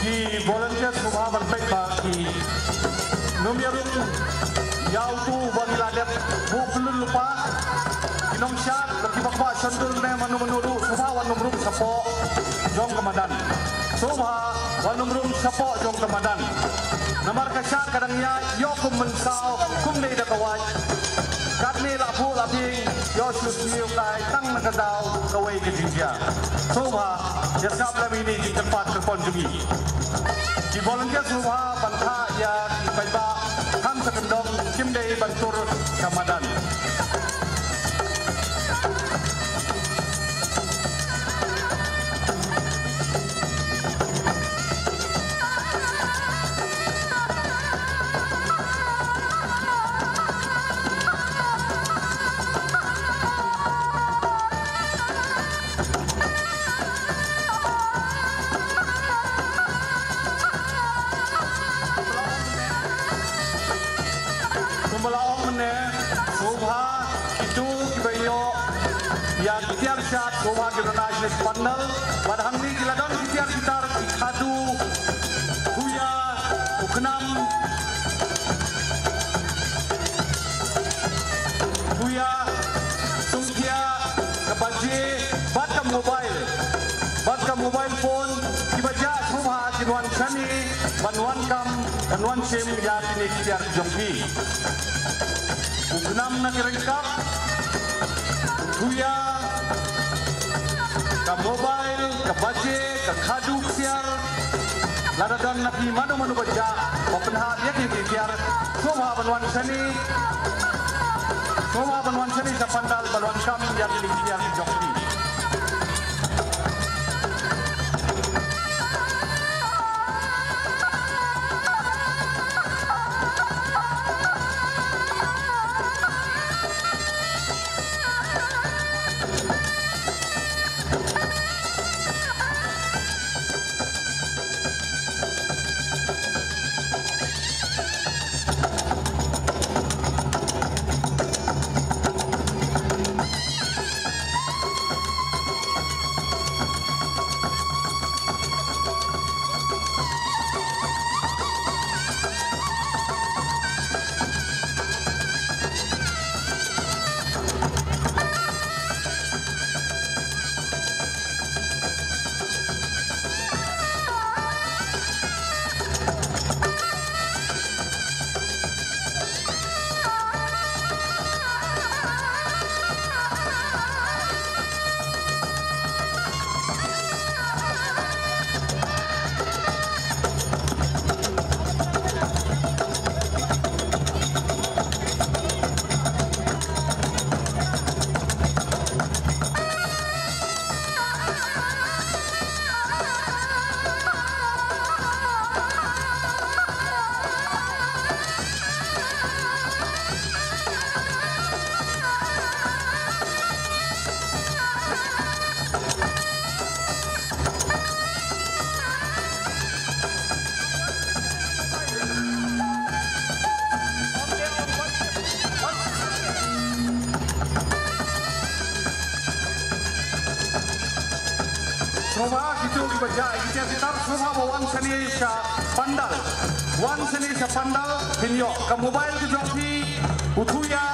Ki volunteer sngewbha ban peit ba ki nym ïarung ïa utu ba ngi la dep buh pyllun lypa. Ki nongshad bad kiba kwah shon dur ne mano mano ruh sngewbha wan nym rung shapoh jong ka madan. Sngewbha wan nym rung shapoh jong ka madan. Namar ka shad ka dang ïaid ïoh kum mynsaw kum dei da ka wait. Katne la buh la biang ïoh shu sniew kai tang na ka daw kawei ka jingjia. Sngewbha ïa sngap lem ïa ine i jingkyrpad kyrpon jong ngi. Ki volunteer sngewbha ban thah ïa ki paidbah kham sa kyndong, kim dei ban tur ka madan. Kumba la ong mynne, sngewbha kito kiba ïoh ïa ki tiar shad, sngewbha ki runa sha pandal. Bad hangne ki la don ki tiar ki tar, ki khadu, thuia, u khnam, thuia, sungkhia, ka baje bad ka mobile, bad ka mobile phone, kiba jah sngewbha kin wan shane ban wan kam ban wan shim ïa kine ki tiar jong phi. U khnam na ki ryngkat, u thuia, ka mobile, ka baje, ka khadu ksiar. Lada don na phi mano mano ba jah ba pynhap ïa kine ki tiar, sngewbha ban wan shane. Sngewbha ban wan shane sha pandal ban wan kam ïa kine ki tiar jong phi. Sngewbha kito kiba jah ïa ki tiar ki tar, sngewbha ba wan shane sha pandal. Wan shane sha pandal, phin ïoh ka mobile ka jong phi, u thuia,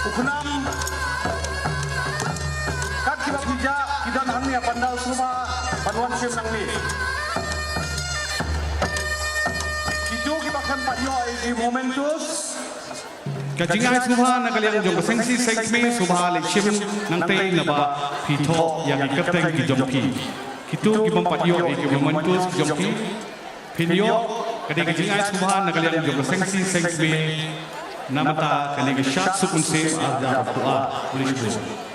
u khnam. Kat kiba phi jah ki don hangne ha pandal, sngewbha ban wan shim nangne. Kito kiba khlem pat ïoh ïa ki mementos. Ka jingai sngewbha na ka liang jong ka seng sih seng kmie, sngewbha leit shim nangtei naba phi thoh ïa ki kyrteng ki jong phi. Kito ki bym pat ïoh ïa ki mementos ki jong phi, phin ïoh. Ka dei ka jingai sngewbha na ka liang jong ka seng sih seng kmie. Namar kane ka shad suk mynsiem ar hajar arphew ar. Khublei shibun.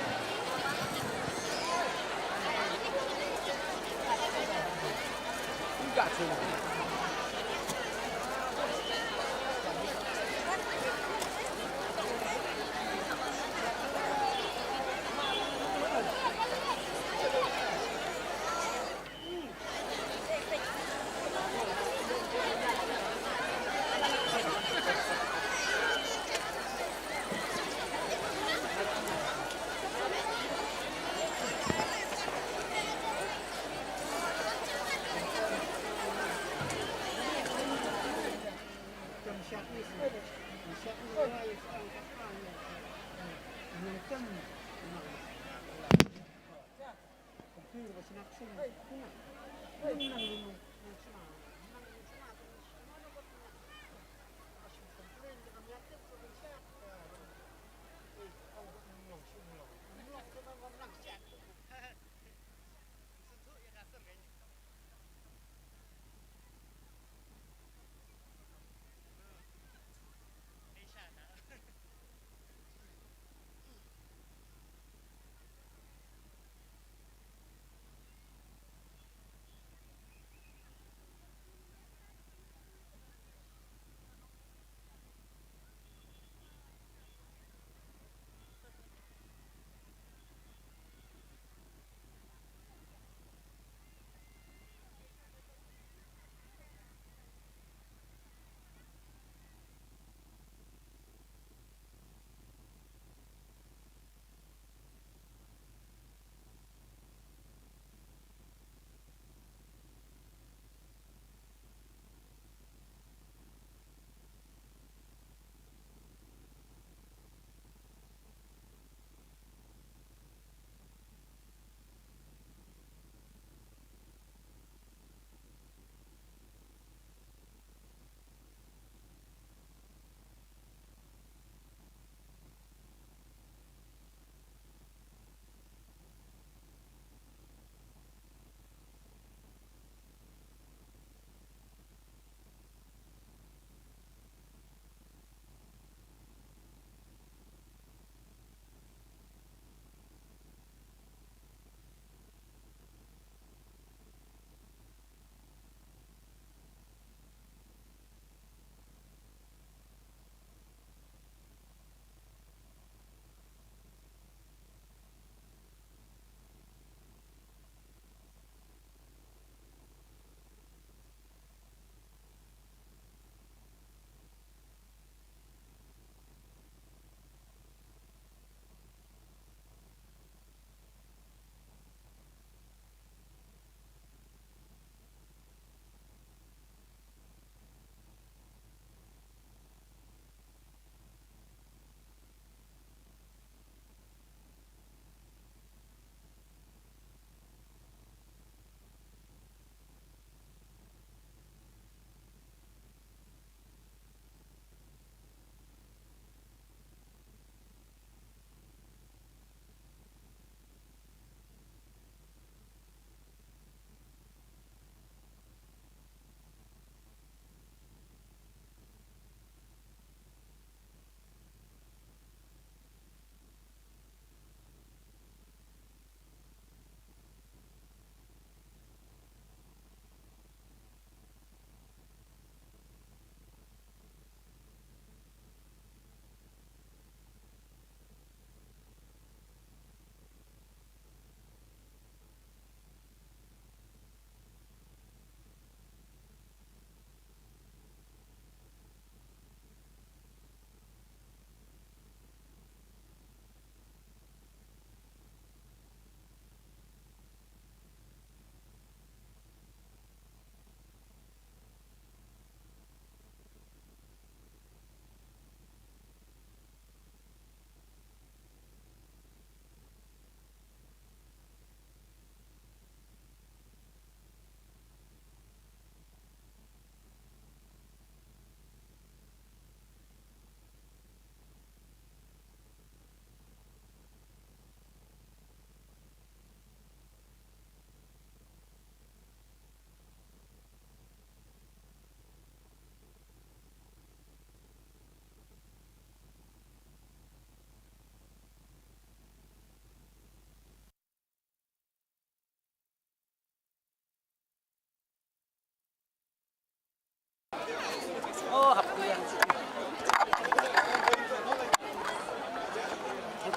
Oh, hap kuliah.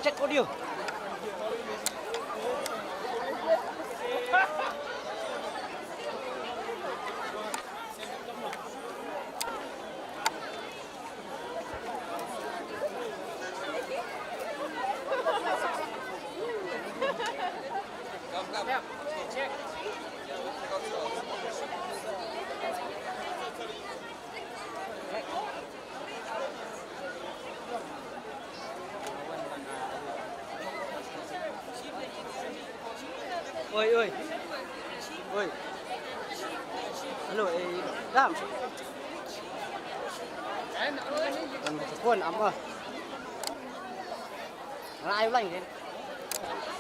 Check audio. Oi, oi. Oi. Hello, eh, dam. Kan phone am ah. Rai lang kan.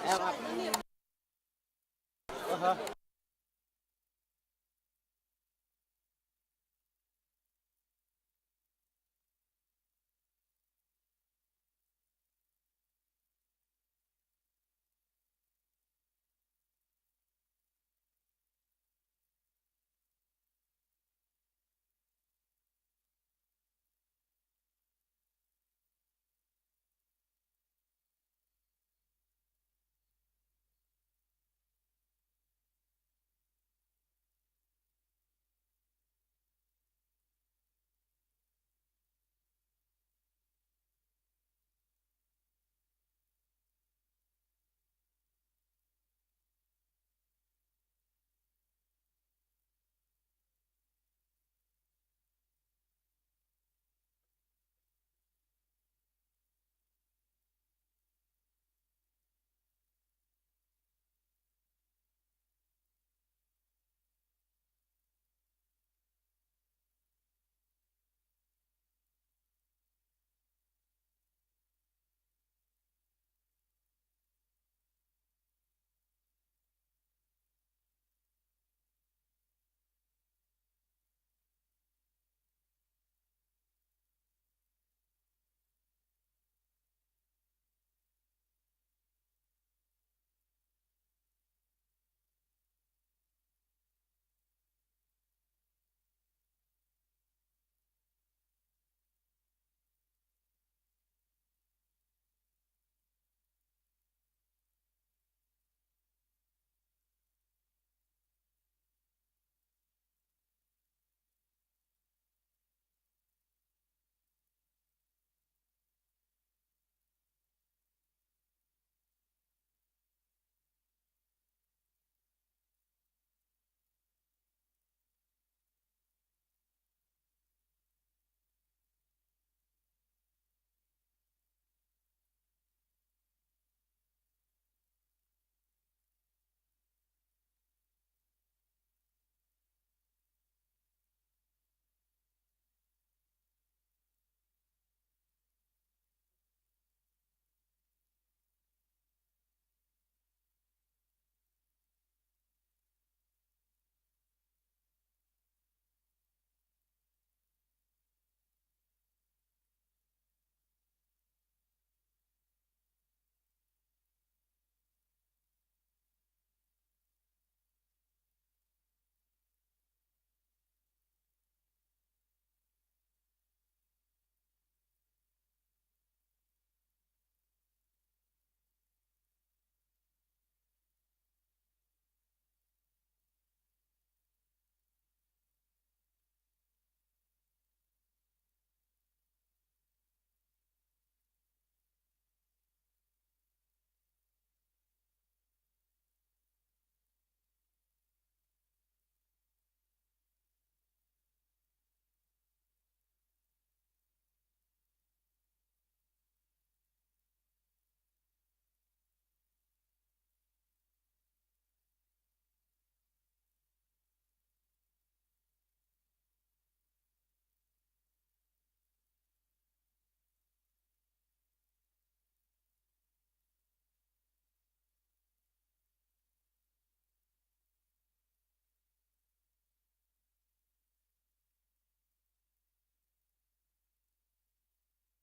Eh, apa? Aha.